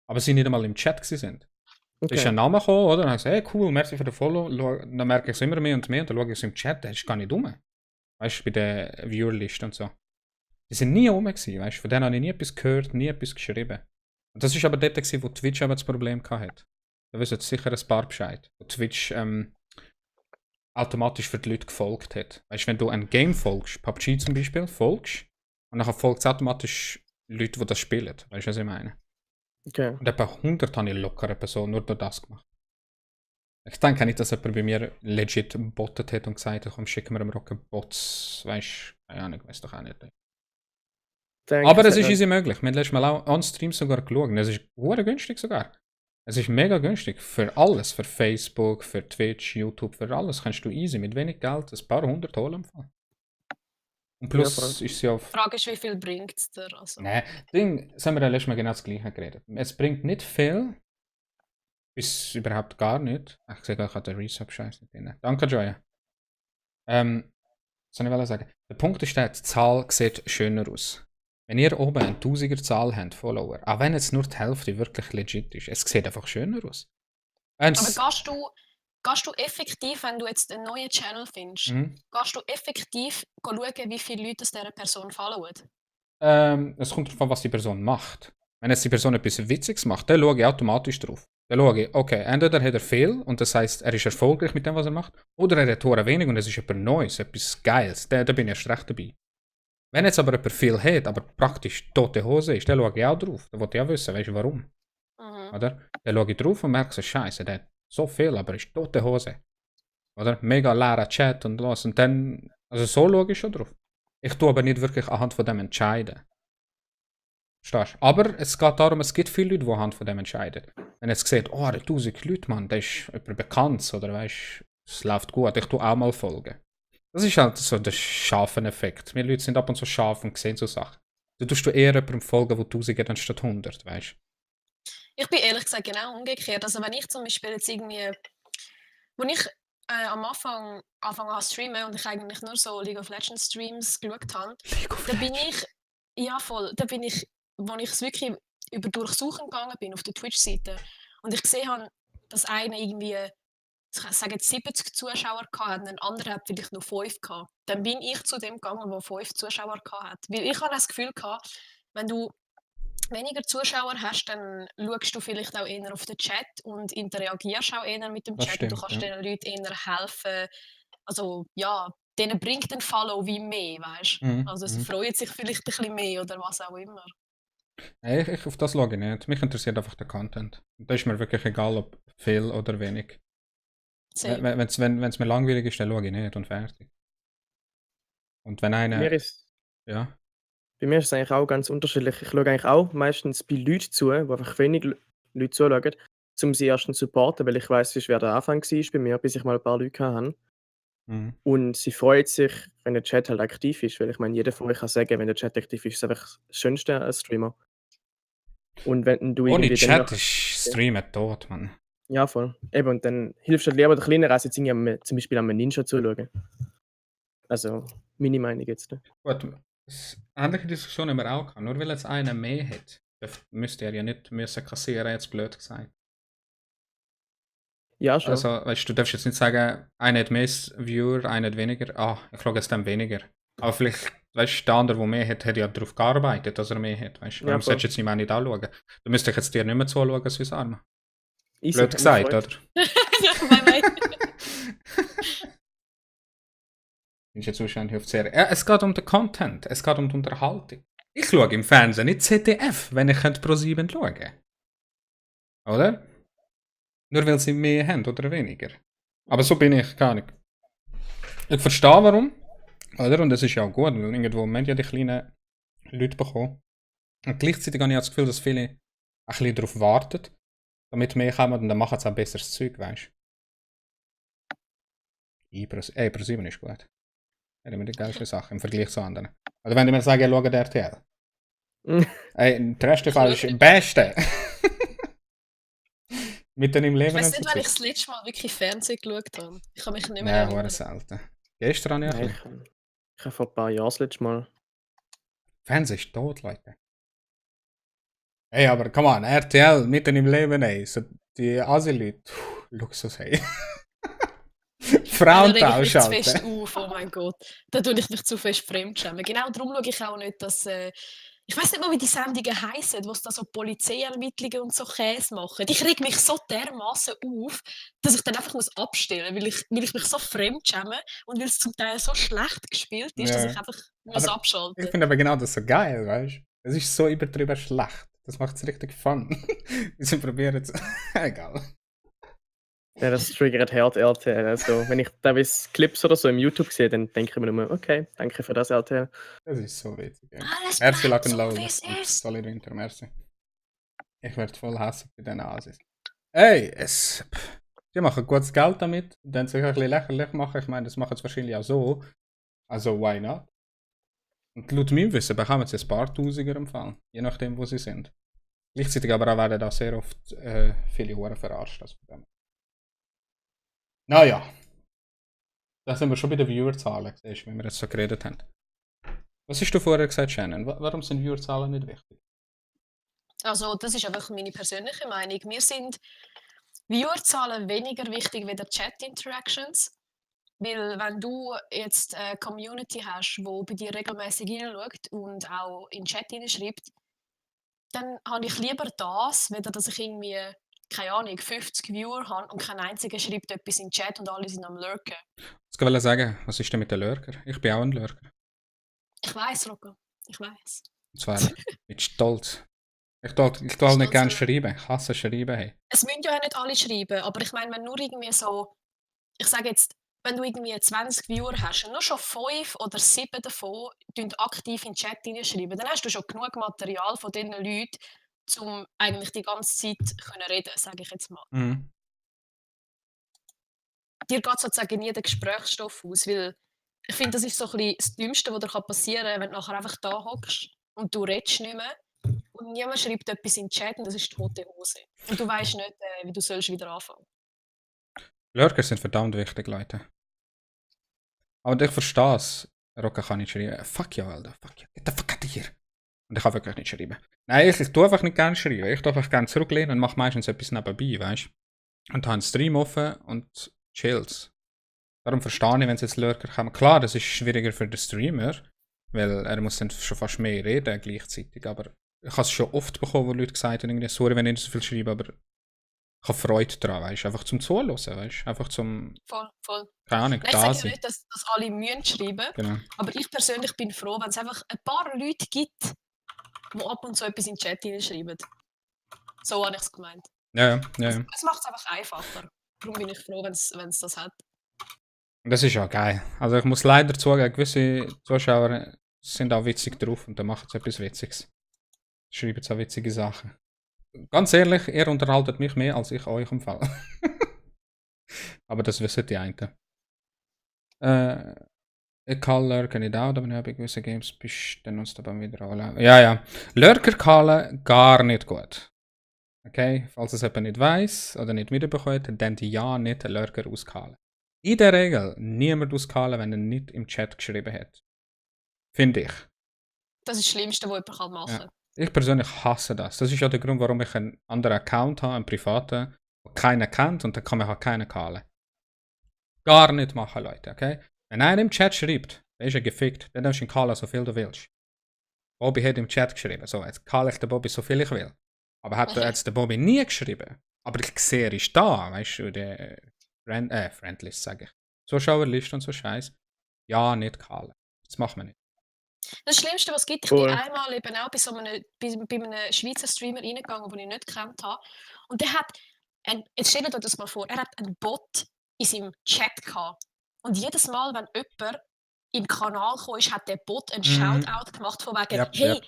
aber sie nicht einmal im Chat gewesen sind. Da ist ein Name gekommen, oder? Dann habe ich gesagt, hey cool, merci für den Follow. Dann merke ich es immer mehr und mehr und dann schaue ich es im Chat, das ist gar nicht dumm. Weißt du, bei der Viewerliste und so. Die sind nie rum gewesen, weißt du? Von denen habe ich nie etwas gehört, nie etwas geschrieben. Und das ist aber dort gewesen, wo Twitch eben das Problem hatte. Da wissen jetzt sicher ein paar Bescheid. Wo Twitch automatisch für die Leute gefolgt hat. Weißt du, wenn du ein Game folgst, PUBG zum Beispiel, folgst, und dann folgt es automatisch Leute, die das spielen. Weißt du, was ich meine? Okay. Und etwa 100 habe ich locker eine Person nur durch das gemacht. Ich denke nicht, dass jemand bei mir legit bottet hat und gesagt hat, komm, schicken wir dem Rocken Bots. Weißt du, keine Ahnung, weiß doch auch nicht. Denke, Aber es hat ist easy möglich. Wir haben letztes Mal auch on Stream sogar geschaut. Es ist hure günstig sogar. Es ist mega günstig. Für alles. Für Facebook, für Twitch, YouTube, für alles kannst du easy mit wenig Geld ein paar hundert holen. Im Fall. Und plus Ja, ist sie auf. Die Frage ist, wie viel bringt es dir? Also. Nein, das haben wir ja letztes Mal genau das gleiche geredet. Es bringt nicht viel. Bis überhaupt gar nicht. Ich sehe gerade den Resub-Scheiß nicht drin. Danke, Joya. Was soll ich sagen? Der Punkt ist, die Zahl sieht schöner aus. Wenn ihr oben eine 1000er Zahl habt, Follower, auch wenn jetzt nur die Hälfte wirklich legit ist, es sieht einfach schöner aus. Aber gehst du effektiv, wenn du jetzt einen neuen Channel findest, gehst du effektiv schauen, wie viele Leute dieser Person followen? Es kommt darauf an, was die Person macht. Wenn jetzt die Person etwas Witziges macht, dann schaue ich automatisch drauf. Dann schaue ich, okay, entweder hat er viel und das heisst, er ist erfolgreich mit dem, was er macht, oder er hat hure wenig und es ist etwas Neues, etwas Geiles. Da bin ich erst recht dabei. Wenn jetzt aber jemand viel hat, aber praktisch tote Hose ist, dann schaue ich auch drauf. Dann wollte ich auch wissen, weißt du warum. Oder? Dann schaue ich drauf und merke so, Scheiße, der hat so viel, aber ist tote Hose. Oder? Mega leerer Chat und los. Und dann, also so schaue ich schon drauf. Ich tue aber nicht wirklich anhand von dem entscheiden. Verstehst du? Aber es geht darum, es gibt viele Leute, die anhand von dem entscheiden. Wenn jetzt sieht, oh, der 1000 Leute, Mann, der ist jemand bekannt, oder weißt, es läuft gut, ich tue auch mal folgen. Das ist halt so der scharfen Effekt. Wir Leute sind ab und zu scharf und sehen so Sachen. Du tust eher jemandem folgen, der 1000 hat, anstatt 100, weißt du? Ich bin ehrlich gesagt genau umgekehrt. Also wenn ich zum Beispiel jetzt irgendwie, wo ich am Anfang an streamen und ich eigentlich nur so League of Legends Streams geschaut habe, da bin ich, ja voll, da bin ich, wo ich es wirklich über Durchsuchen gegangen bin auf der Twitch-Seite und ich gesehen habe, dass einer irgendwie, ich sage jetzt 70 Zuschauer hatte und ein anderer hat vielleicht nur 5 gehabt. Dann bin ich zu dem gegangen, der 5 Zuschauer hatte. Weil ich habe das Gefühl gehabt, wenn du weniger Zuschauer hast, dann schaust du vielleicht auch eher auf den Chat und interagierst auch eher mit dem Das Chat stimmt, und du kannst ja. den Leuten eher helfen. Also ja, denen bringt ein Follow wie mehr, weißt du? Also sie freuen sich vielleicht ein bisschen mehr oder was auch immer. Nein, ich auf das schaue ich nicht. Mich interessiert einfach der Content. Und da ist mir wirklich egal, ob viel oder wenig. Same. Wenn es mir langweilig ist, dann schaue ich nicht und fertig. Und wenn einer. Ja. Bei mir ist es eigentlich auch ganz unterschiedlich. Ich schaue eigentlich auch meistens bei Leuten zu, die einfach wenig Leute zuschauen, um sie erstens zu supporten, weil ich weiss, wie schwer der Anfang war bei mir, bis ich mal ein paar Leute hatte. Und sie freut sich, wenn der Chat halt aktiv ist, weil ich meine, jeder von euch kann sagen, wenn der Chat aktiv ist, ist es einfach das Schönste als Streamer. Und wenn du Ohne irgendwie Chat ist Streamen tot, Mann. Ja, voll. Eben, und dann hilfst du halt lieber der Kleineren, als jetzt irgendwie zum Beispiel am Ninja zuschauen. Also, meine Meinung jetzt. Gut, ähnliche Diskussion haben wir auch gehabt. Nur weil jetzt einer mehr hat, müsste er ja nicht müssen kassieren, jetzt blöd gesagt. Ja, schon. Also, weißt du, darfst jetzt nicht sagen, einer hat mehr Viewer, einer hat weniger. Ich schaue jetzt dann weniger. Aber vielleicht, weißt du, der andere, der mehr hat ja darauf gearbeitet, dass er mehr hat. Weißt du, warum solltest du jetzt nicht mehr nicht anschauen? Du müsstest jetzt dir nicht mehr zuschauen, als wie Arme. Blöd gesagt, oder? Bye. Ist jetzt wahrscheinlich auf die Serie. Ja, es geht um den Content, es geht um die Unterhaltung. Ich schaue im Fernsehen nicht ZDF, wenn ich Pro7 schauen könnte. Oder? Nur weil sie mehr haben oder weniger. Aber so bin ich gar nicht. Ich verstehe warum. Oder? Und das ist ja auch gut, weil irgendwo haben ja die kleinen Leute bekommen. Und gleichzeitig habe ich das Gefühl, dass viele ein bisschen darauf warten, damit mehr kommen und dann machen sie auch besseres Zeug, weißt du? Pro7 ist gut. Das ist immer die geilste Sache im Vergleich zu anderen. Oder wenn die mir sagen, schau der RTL. Der erste Fall ist das Beste. Mitten im Leben. Ich weiß nicht, wann ich das letzte Mal wirklich Fernsehen geschaut habe. Ich kann mich nicht mehr erinnern. Ja, selten. Gestern habe ich Ich habe vor ein paar Jahren das letzte Mal. Fernsehen ist tot, Leute. Hey, aber come on, RTL, mitten im Leben, ey. So die Asi-Leute, Luxus, hey. Frauen Da reg ich mich zu ausschalten. fest auf, oh mein Gott. Da tue ich mich zu fest fremdschämen. Genau darum schaue ich auch nicht, dass ich weiß nicht mal, wie die Sendungen heissen, wo sie da so Polizeiermittlungen und so Käse machen. Ich reg mich so dermaßen auf, dass ich dann einfach muss abstellen muss, weil ich mich so fremdschäme und weil es zum Teil so schlecht gespielt ist, dass ich Ja. einfach muss Aber abschalten. ich finde aber genau das so geil, weißt du? Es ist so übertrieben schlecht. Das macht es richtig fun. Wir probieren es. Egal. Ja, das triggert hart RTL. Also, wenn ich teilweise Clips oder so im YouTube sehe, dann denke ich mir nur, okay, danke für das RTL. Das ist so witzig. Ja. Alles Merci, bleibt Lock and so, Load. wie es ist. Solid Winter, merci. Ich werde voll hassen bei diesen Asis. Ey, die machen gutes Geld damit. Dann sich ein bisschen lächerlich machen. Ich meine, das machen sie wahrscheinlich auch so. Also, why not? Und laut meinem Wissen bekommen sie ein paar Tausiger im Fall. Je nachdem, wo sie sind. Gleichzeitig aber auch werden da sehr oft viele Huren verarscht. Also von dem. Naja. Da sind wir schon bei den Viewerzahlen, siehst du, wie wir jetzt so geredet haben. Was hast du vorher gesagt, Shannon? Warum sind Viewerzahlen nicht wichtig? Also, das ist einfach meine persönliche Meinung. Mir sind Viewerzahlen weniger wichtig wie Chat-Interactions. Weil wenn du jetzt eine Community hast, die bei dir regelmäßig hineinschaut und auch in den Chat hineinschreibt, dann habe ich lieber das, weder dass ich irgendwie, keine Ahnung, 50 Viewer habe und kein einziger schreibt etwas in den Chat und alle sind am Lurken. Ich wollte sagen, was ist denn mit den Lurker? Ich bin auch ein Lurker. Ich weiß, Rocco. Ich weiß. Und zwar mit Stolz. Ich tue halt nicht gerne schreiben. Ich hasse schreiben. Hey. Es müssen ja nicht alle schreiben, aber ich meine, wenn nur irgendwie so, ich sage jetzt, wenn du irgendwie 20 Viewer hast und nur schon 5 oder 7 davon aktiv in den Chat hineinschreiben, dann hast du schon genug Material von diesen Leuten, um eigentlich die ganze Zeit können reden, sage ich jetzt mal. Mhm. Dir geht sozusagen nie der Gesprächsstoff aus, weil ich finde, das ist so ein bisschen das Dümmste, was dir passieren kann, wenn du nachher einfach da hockst und du redest nicht mehr und niemand schreibt etwas in den Chat und das ist tote Hose. Und du weißt nicht, wie du sollst wieder anfangen. Lurker sind verdammt wichtig, Leute. Aber ich verstehe es. Rocker kann nicht schreiben. Fuck ja, Alter. Fuck ja. Get the fuck out of here. Und ich kann wirklich nicht schreiben. Nein, ich tue einfach nicht gerne schreiben. Ich tue einfach gerne zurücklehnen und mache meistens etwas nebenbei, weißt du? Und habe einen Stream offen und chills. Darum verstehe ich, wenn es jetzt Lurker kommen. Klar, das ist schwieriger für den Streamer, weil er muss dann schon fast mehr reden gleichzeitig. Aber ich habe es schon oft bekommen, wo Leute gesagt haben, sorry, wenn ich nicht so viel schreibe, aber ich habe Freude daran, weißt du? Einfach zum Zuhören, weißt du? Einfach zum, Voll. keine Ahnung, Nein, ich da sage ja sein. nicht, dass alle müssen schreiben, Genau. aber ich persönlich bin froh, wenn es einfach ein paar Leute gibt, die ab und zu etwas in den Chat hineinschreiben. So habe ich es gemeint. Ja. Es macht es einfach einfacher. Darum bin ich froh, wenn es das hat. Das ist ja geil. Also ich muss leider zugeben, gewisse Zuschauer sind auch witzig drauf und dann machen sie etwas Witziges. Schreiben jetzt auch witzige Sachen. Ganz ehrlich, ihr unterhaltet mich mehr als ich euch im Fall. Aber das wissen die einen. Ich kann Lurker nicht auch, aber bei gewissen Games bist du dann uns dabei wieder alle. Ja. Lurker callen gar nicht gut. Okay? Falls es jemand nicht weiss oder nicht mitbekommt, dann die ja nicht einen Lurker auskallen. In der Regel niemand auskallen, wenn er nicht im Chat geschrieben hat. Finde ich. Das ist das Schlimmste, was jemand machen kann. Ja. Ich persönlich hasse das. Das ist ja der Grund, warum ich einen anderen Account habe, einen privaten, den keiner kennt und dann kann man auch keinen callen. Gar nicht machen, Leute, okay? Wenn einer im Chat schreibt, dann ist er gefickt, dann darfst du ihn callen, so viel du willst. Bobby hat im Chat geschrieben, so, jetzt call ich den Bobby so viel ich will. Aber hat jetzt der Bobby nie geschrieben. Aber ich sehe, er ist da, weißt du, der Friendlist, sage ich. Zuschauerliste und so Scheiß. Ja, nicht callen. Das machen wir nicht. Das Schlimmste, was es gibt, ich bin einmal eben auch bei einem Schweizer Streamer reingegangen, den ich nicht gekannt habe. Und der hat, jetzt stellt euch das mal vor, er hat einen Bot in seinem Chat gehabt. Und jedes Mal, wenn jemand im Kanal kam, hat der Bot einen Shoutout gemacht von wegen, hey,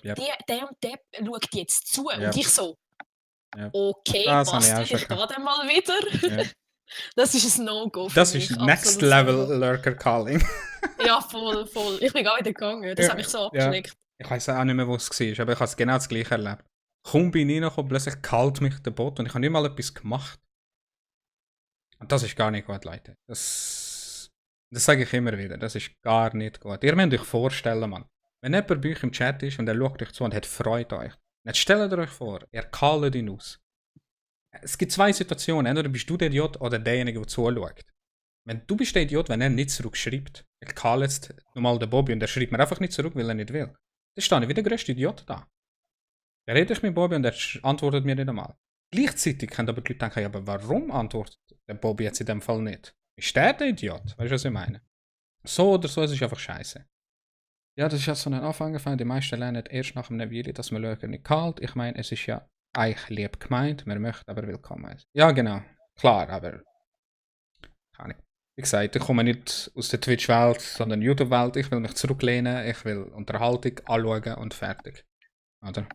der und der schaut jetzt zu. Und ich so, okay, das passt, ich da dann mal wieder. Ja. Das ist ein No-Go für Das mich. ist Next Level Lurker Calling. Ja, voll. Ich bin gar wieder gegangen. Das hat mich so abgeschreckt. Ich weiß auch nicht mehr, wo es war, aber ich habe es genau das gleiche erlebt. Kaum bin ich reingekommen, plötzlich kalt mich der Bot und ich habe nicht mal etwas gemacht. Und das ist gar nicht gut, Leute. Das sage ich immer wieder. Das ist gar nicht gut. Ihr müsst euch vorstellen, Mann. Wenn jemand bei euch im Chat ist und er schaut euch zu und hat Freude an euch, dann stellt euch vor, ihr callt ihn aus. Es gibt zwei Situationen. Entweder bist du der Idiot oder derjenige, der zuschaut. Wenn du bist der Idiot, wenn er nicht zurückschreibt. Ich call jetzt nochmal den Bobby und er schreibt mir einfach nicht zurück, weil er nicht will. Dann stehe ich wie der grösste Idiot da. Dann rede ich mit Bobby und er antwortet mir nicht einmal. Gleichzeitig können aber die Leute denken, ja, aber warum antwortet der Bobby jetzt in dem Fall nicht? Ist der Idiot? Weißt du, was ich meine? So oder so, es ist einfach scheiße. Ja, das ist ja so ein Anfängerfall. Die meisten lernen erst nach einem Video, dass man Leute nicht kalt. Ich meine, es ist ja eigentlich lieb gemeint, man möchte aber willkommen. Ja, genau. Klar, aber keine Ahnung. Wie gesagt, ich komme nicht aus der Twitch-Welt, sondern YouTube-Welt. Ich will mich zurücklehnen, ich will Unterhaltung anschauen und fertig. Oder?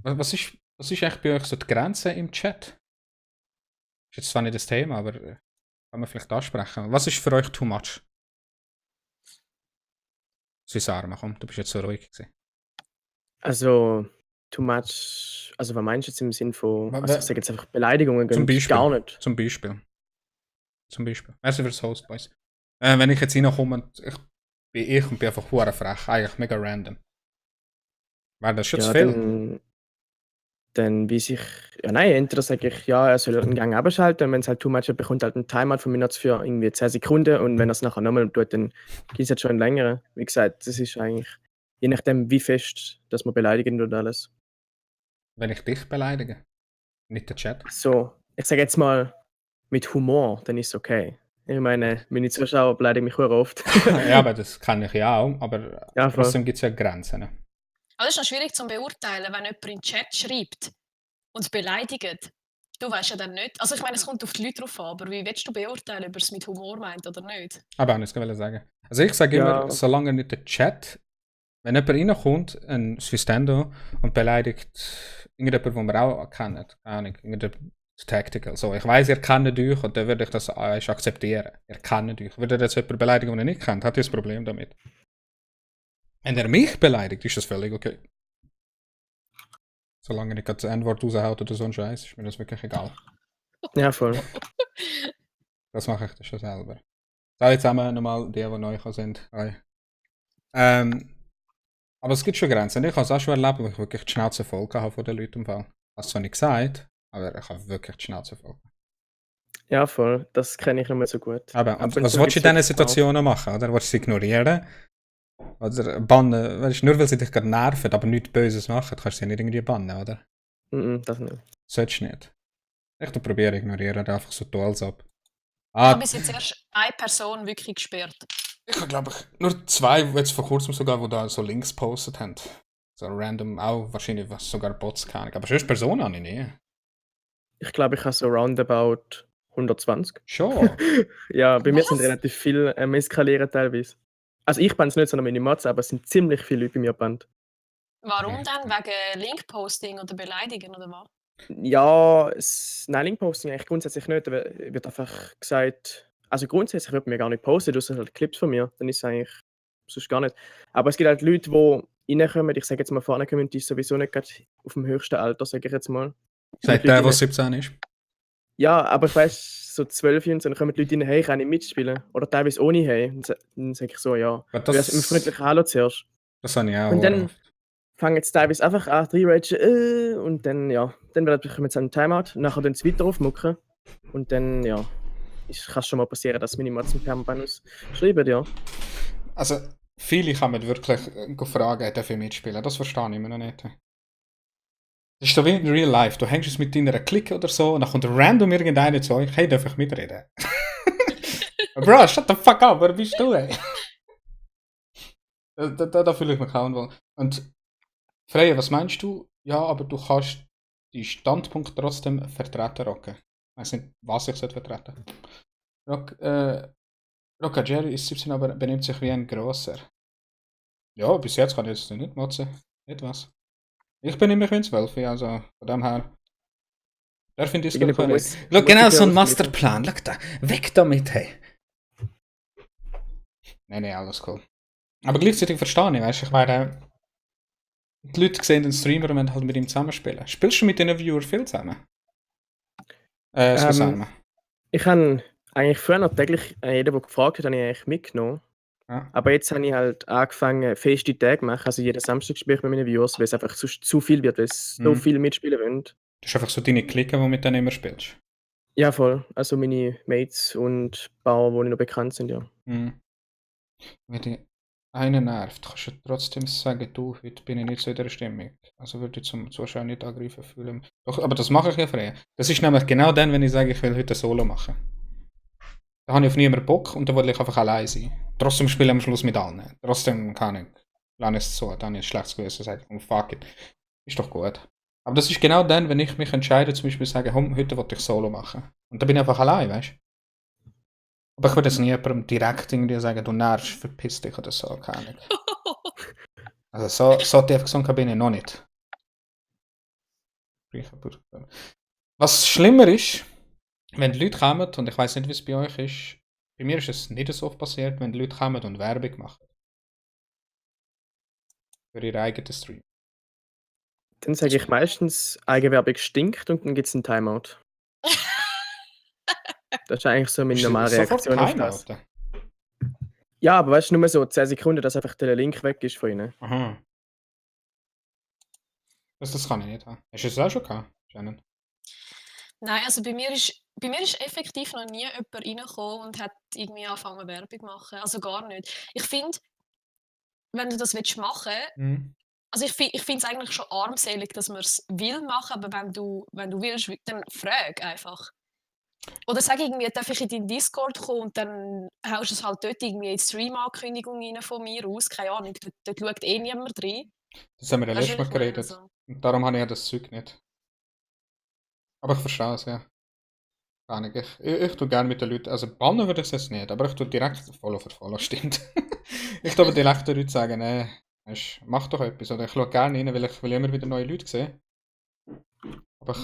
Was ist eigentlich bei euch so die Grenze im Chat? Ist jetzt zwar nicht das Thema, aber kann man vielleicht ansprechen. Was ist für euch too much? Suisarma, komm, du bist jetzt so ruhig gewesen. Also, too much. Also, was meinst du jetzt im Sinn von. Wa- Also, wa- ich sage jetzt einfach Beleidigungen Zum gehen Beispiel. gar nicht. Zum Beispiel. Merci fürs Host, Boys. Wenn ich jetzt reinkomme, ich bin einfach hure frech, eigentlich mega random. Wäre das schon zu Ja, viel? dann weiß ich. Ja, nein, entweder sage ich, ja, er soll einen Gang abschalten und wenn es halt too much ist, bekommt er halt einen Timeout von mir für irgendwie 10 Sekunden und wenn er es nachher nochmal tut, dann gibt es halt schon einen längeren. Wie gesagt, das ist eigentlich, je nachdem, wie fest, dass man beleidigen und alles. Wenn ich dich beleidige, nicht der Chat. So, ich sage jetzt mal, mit Humor, dann ist es okay. Ich meine, meine Zuschauer beleidigen mich sehr oft. Ja, aber das kann ich ja auch, aber Ja, voll. trotzdem gibt es ja Grenzen. Ne? Also es ist noch schwierig zu beurteilen, wenn jemand in den Chat schreibt und beleidigt. Du weißt ja dann nicht. Also ich meine, es kommt auf die Leute drauf an, aber wie willst du beurteilen, ob er es mit Humor meint oder nicht? Aber auch nicht, das sagen. Also ich sage Ja. immer, solange nicht der Chat, wenn jemand reinkommt, ein Swistendo, und beleidigt irgendjemand, den wir auch kennen, keine Ahnung, irgendein Tactical. So, ich weiss, ihr kennt euch und dann würde ich das akzeptieren. Ihr kennt euch. Würde jetzt jemand beleidigen, den ihr nicht kennt, hat ihr ein Problem damit. Wenn er mich beleidigt, ist das völlig okay. Solange ich das N-Wort raushaut oder so ein Scheiß, ist mir das wirklich egal. Ja, voll. Das mache ich dann schon selber. Alle zusammen nochmal, die neu sind. Hi. Aber es gibt schon Grenzen. Ich habe es auch schon erlebt, wo ich wirklich die Schnauze voll habe von den Leuten im Fall. Hast du zwar nicht gesagt, aber ich habe wirklich die Schnauze voll. Ja, voll. Das kenne ich nicht mehr so gut. Aber Ab und was zu willst du in gibt's diesen wirklich Situationen machen? Oder willst du sie ignorieren? Oder bannen? Weißt du, nur weil sie dich gerade nerven, aber nichts Böses machen, kannst du sie nicht irgendwie bannen, oder? Das nicht. Solltest du nicht. Ich probiere ignorieren, einfach so tun, als ob. Ich habe bis jetzt erst eine Person wirklich gesperrt. Ich habe, glaube ich, nur 2, jetzt vor kurzem sogar, die da so Links gepostet haben. So random, auch wahrscheinlich sogar Bots, keine Ahnung. Aber sonst Personen habe ich nie. Ich glaube, ich habe so roundabout 120. Schon. Ja, bei mir sind Was? relativ viele eskalieren teilweise. Also ich bin es nicht, sondern meine Mods, aber es sind ziemlich viele Leute bei mir gebannt. Warum dann? Wegen Linkposting oder Beleidigen oder was? Ja, nein, Link-Posting eigentlich grundsätzlich nicht. Da wird einfach gesagt, also grundsätzlich wird mir gar nicht posten, du halt Clips von mir, dann ist es eigentlich sonst gar nicht. Aber es gibt halt Leute, die reinkommen, ich sage jetzt mal vorne kommen, die ist sowieso nicht gerade auf dem höchsten Alter, sage ich jetzt mal. Sagt der, der 17 ist. Ja, aber ich weiss, so 12 und so, dann kommen die Leute rein, hey, kann ich mitspielen? Oder teilweise ohne hey. Dann sage ich so, ja. Aber Das ist immer freundlich Hallo zuerst. Das habe ich auch. Und dann fangen jetzt teilweise einfach an, reinragen, und dann, ja, dann kommen jetzt einen Timeout, und nachher dann weiter aufmucken. Und dann, ja, kann es schon mal passieren, dass meine Mods im Permabanus schreiben, ja. Also, viele kann man wirklich fragen, darf ich mitspielen? Das verstehe ich immer noch nicht. Das ist so wie in Real Life. Du hängst es mit deiner Clique oder so und dann kommt random irgendeiner zu euch, hey, darf ich mitreden? Bro, shut the fuck up, wer bist du, ey? Da fühle ich mich auch unwohl. Und Freya, was meinst du? Ja, aber du kannst die Standpunkt trotzdem vertreten, Rocke. Ich weiß nicht, was ich vertreten sollte. Rocca Jerry ist 17, aber benimmt sich wie ein Grosser. Ja, bis jetzt kann ich es nicht motzen. Nicht was. Ich bin immer wie ein 12, also von dem her. Der finde ich es gut. Schau, genau so ein Masterplan. Schau da. Weg damit, hey. Nein, alles cool. Aber gleichzeitig verstehe ich, weißt du, ich meine, die Leute sehen den Streamer und wollen halt mit ihm zusammenspielen. Spielst du mit den Viewern viel zusammen? Zusammen. Ich habe eigentlich früher noch täglich, jeder, der gefragt hat, habe ich eigentlich mitgenommen. Ja. Aber jetzt habe ich halt angefangen, feste Tage zu machen. Also jeden Samstag spiele ich mit meinen Viewers, weil es einfach zu viel wird, weil es so viel mitspielen wollen. Das ist einfach so deine Clique, die mit denen immer spielst. Ja, voll. Also meine Mates und Bauer, die noch bekannt sind, ja. Hm. Wenn dich einer nervt, kannst du trotzdem sagen, du, heute bin ich nicht so in der Stimmung. Also würde ich zum Zuschauer nicht angreifen fühlen. Doch, aber das mache ich ja frei. Das ist nämlich genau dann, wenn ich sage, ich will heute ein Solo machen. Da habe ich auf niemanden Bock und dann will ich einfach allein sein. Trotzdem spiele ich am Schluss mit allen. Trotzdem kann ich. Lerne es so, dann ist ein schlechtes Gewissen, sage ich, fuck it. Ist doch gut. Aber das ist genau dann, wenn ich mich entscheide, zum Beispiel sagen, heute will ich Solo machen. Und dann bin ich einfach allein, weißt du? Aber ich würde jetzt nie jemandem direkt irgendwie sagen, du nervst, verpiss dich oder so, keine Ahnung. Also so tief gesunken bin ich noch nicht. Was schlimmer ist, wenn die Leute kommen, und ich weiß nicht, wie es bei euch ist, bei mir ist es nicht so oft passiert, wenn die Leute kommen und Werbung machen. Für ihre eigenen Stream. Dann sage ich meistens, Eigenwerbung stinkt und dann gibt es einen Timeout. Das ist eigentlich so meine normale Sofort Reaktion auf das. Timeouten? Ja, aber weißt du, nur so 10 Sekunden, dass einfach der Link weg ist von ihnen. Aha. Das kann ich nicht haben. Hast du es auch schon gehabt, Shannon? Nein, also bei mir ist effektiv noch nie jemand reingekommen und hat irgendwie angefangen Werbung zu machen. Also gar nicht. Ich finde, wenn du das machen willst, Mhm. also ich finde es eigentlich schon armselig, dass man es will machen, aber wenn du willst, dann frag einfach. Oder sag irgendwie, darf ich in deinen Discord kommen und dann haust du es halt dort irgendwie in die Stream-Ankündigung rein von mir aus. Keine Ahnung, dort schaut eh niemand rein. Das haben wir ja Weißt du, letztes was Mal ich meine? geredet. Also, Und darum habe ich ja das Zeug nicht. Aber ich verstehe es, ja. Gar nicht. Ich tue gerne mit den Leuten, also bannen würde ich es jetzt nicht, aber ich tue direkt Follow für Follow, stimmt. Ich tue aber direkt den Leuten sagen, weisst, mach doch etwas. Oder ich schaue gerne rein, weil ich will immer wieder neue Leute sehen. Aber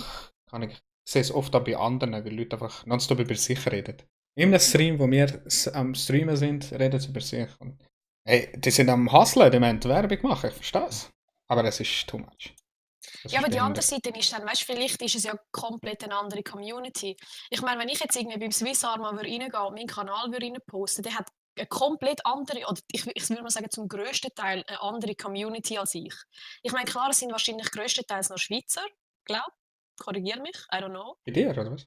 ich sehe es oft auch bei anderen, weil Leute einfach nonstop über sich reden. In einem Stream, wo wir am Streamen sind, reden sie über sich. Und, hey, die sind am Hustlen, die wollen Werbung machen, ich verstehe es. Aber es ist too much. Das ja, ist aber die andere behindert. Seite ist dann, weißt du, vielleicht ist es ja komplett eine andere Community. Ich meine, wenn ich jetzt irgendwie beim Swiss Arma reingehen und meinen Kanal posten, der hat eine komplett andere, oder ich würde mal sagen, zum grössten Teil eine andere Community als ich. Ich meine, klar, es sind wahrscheinlich grösstenteils noch Schweizer, glaube ich. Korrigiere mich, I don't know. Bei dir, oder was?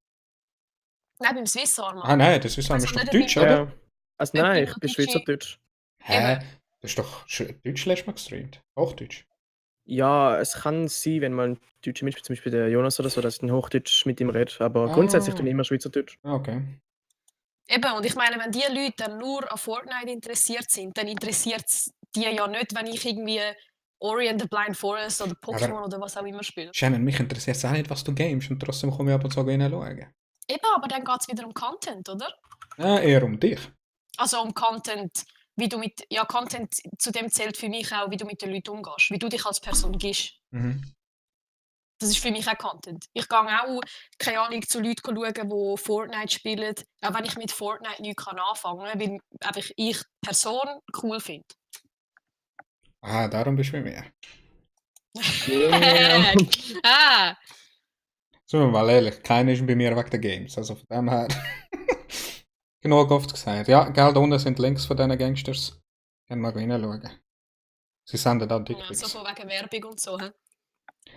Nein, beim Swiss Arma. Ah nein, das ist Also doch nicht Deutsch, dabei. oder? Ja. Also nein, ich bin Deutsche- Schweizerdeutsch. Hä? Eben. Das ist doch Deutsch letztes Mal gestreamt. Hochdeutsch. Ja, es kann sein, wenn man Deutsche mitspielt, zum Beispiel der Jonas oder so, dass ich in Hochdeutsch mit ihm rede. Aber grundsätzlich tue ich immer Schweizerdeutsch. Okay. Eben, und ich meine, wenn die Leute dann nur an Fortnite interessiert sind, dann interessiert es die ja nicht, wenn ich irgendwie Ori and the Blind Forest oder Pokémon oder was auch immer spiele. Shannon, mich interessiert es auch nicht, was du gamest und trotzdem komme ich ab und zu reinschauen. Eben, aber dann geht es wieder um Content, oder? Ja, eher um dich. Also um Content, Content zu dem zählt für mich auch, wie du mit den Leuten umgehst, wie du dich als Person gibst. Mhm. Das ist für mich auch Content. Ich gehe auch, keine Ahnung, zu Leuten schauen, die Fortnite spielen, auch wenn ich mit Fortnite nichts anfangen kann, weil einfach ich Person cool finde. Ah, darum bist du bei mir. Yeah. Ah, Sind wir mal ehrlich, keiner ist bei mir wegen der Games. Also von dem her. Genug oft gesagt. Ja, gell, da unten sind Links von diesen Gangsters. Können wir reinschauen. Sie senden da ja, Dickpics. so von wegen Werbung und so. He?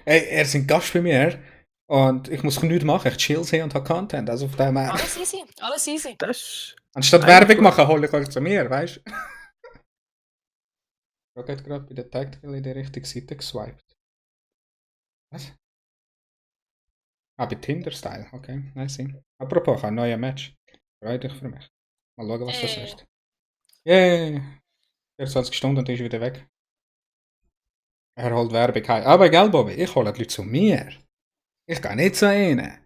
Ey, er ist ein Gast bei mir. Und ich muss nichts machen. Ich chill hier und habe Content. Also von dem her. Alles easy, alles easy. Das ist Anstatt eigentlich Werbung gut. machen, hole ich euch zu mir, weißt du? Ich habe gerade bei der Tactical in die richtige Seite geswiped. Was? Ah, bei Tinder-Style. Okay, nice. Apropos, ich habe ein neues Match. Freut dich für mich. Mal schauen, was das Hey. ist. Yay! 24 Stunden und ist wieder weg. Er holt Werbung heim. Aber gell, Bobby, ich hole die Leute zu mir. Ich gehe nicht zu ihnen.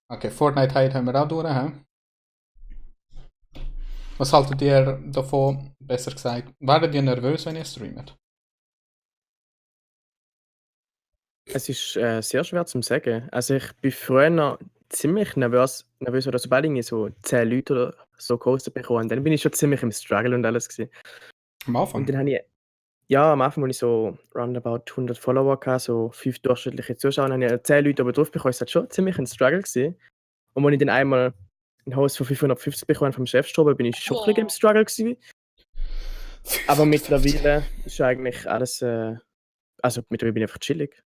Okay, Fortnite Hate haben wir auch durch. He? Was haltet ihr davon, besser gesagt? Werdet ihr nervös, wenn ihr streamt? Es ist sehr schwer zu sagen. Also ich bin früher noch ziemlich nervös oder sobald ich so 10 Leute oder so gehostet bekommen, dann bin ich schon ziemlich im Struggle und alles gewesen. Am Anfang? Und dann habe ich, ja, am Anfang, als ich so roundabout 100 Follower hatte, so 5 durchschnittliche Zuschauer, dann habe ich 10 Leute aber drauf bekommen, ist halt schon ziemlich ein Struggle gewesen. Und als ich dann einmal einen Host von 550 bekommen vom Chefstrobe, bin ich schon ein bisschen im Struggle gewesen. Aber mittlerweile ist eigentlich alles, also mittlerweile bin ich einfach chillig.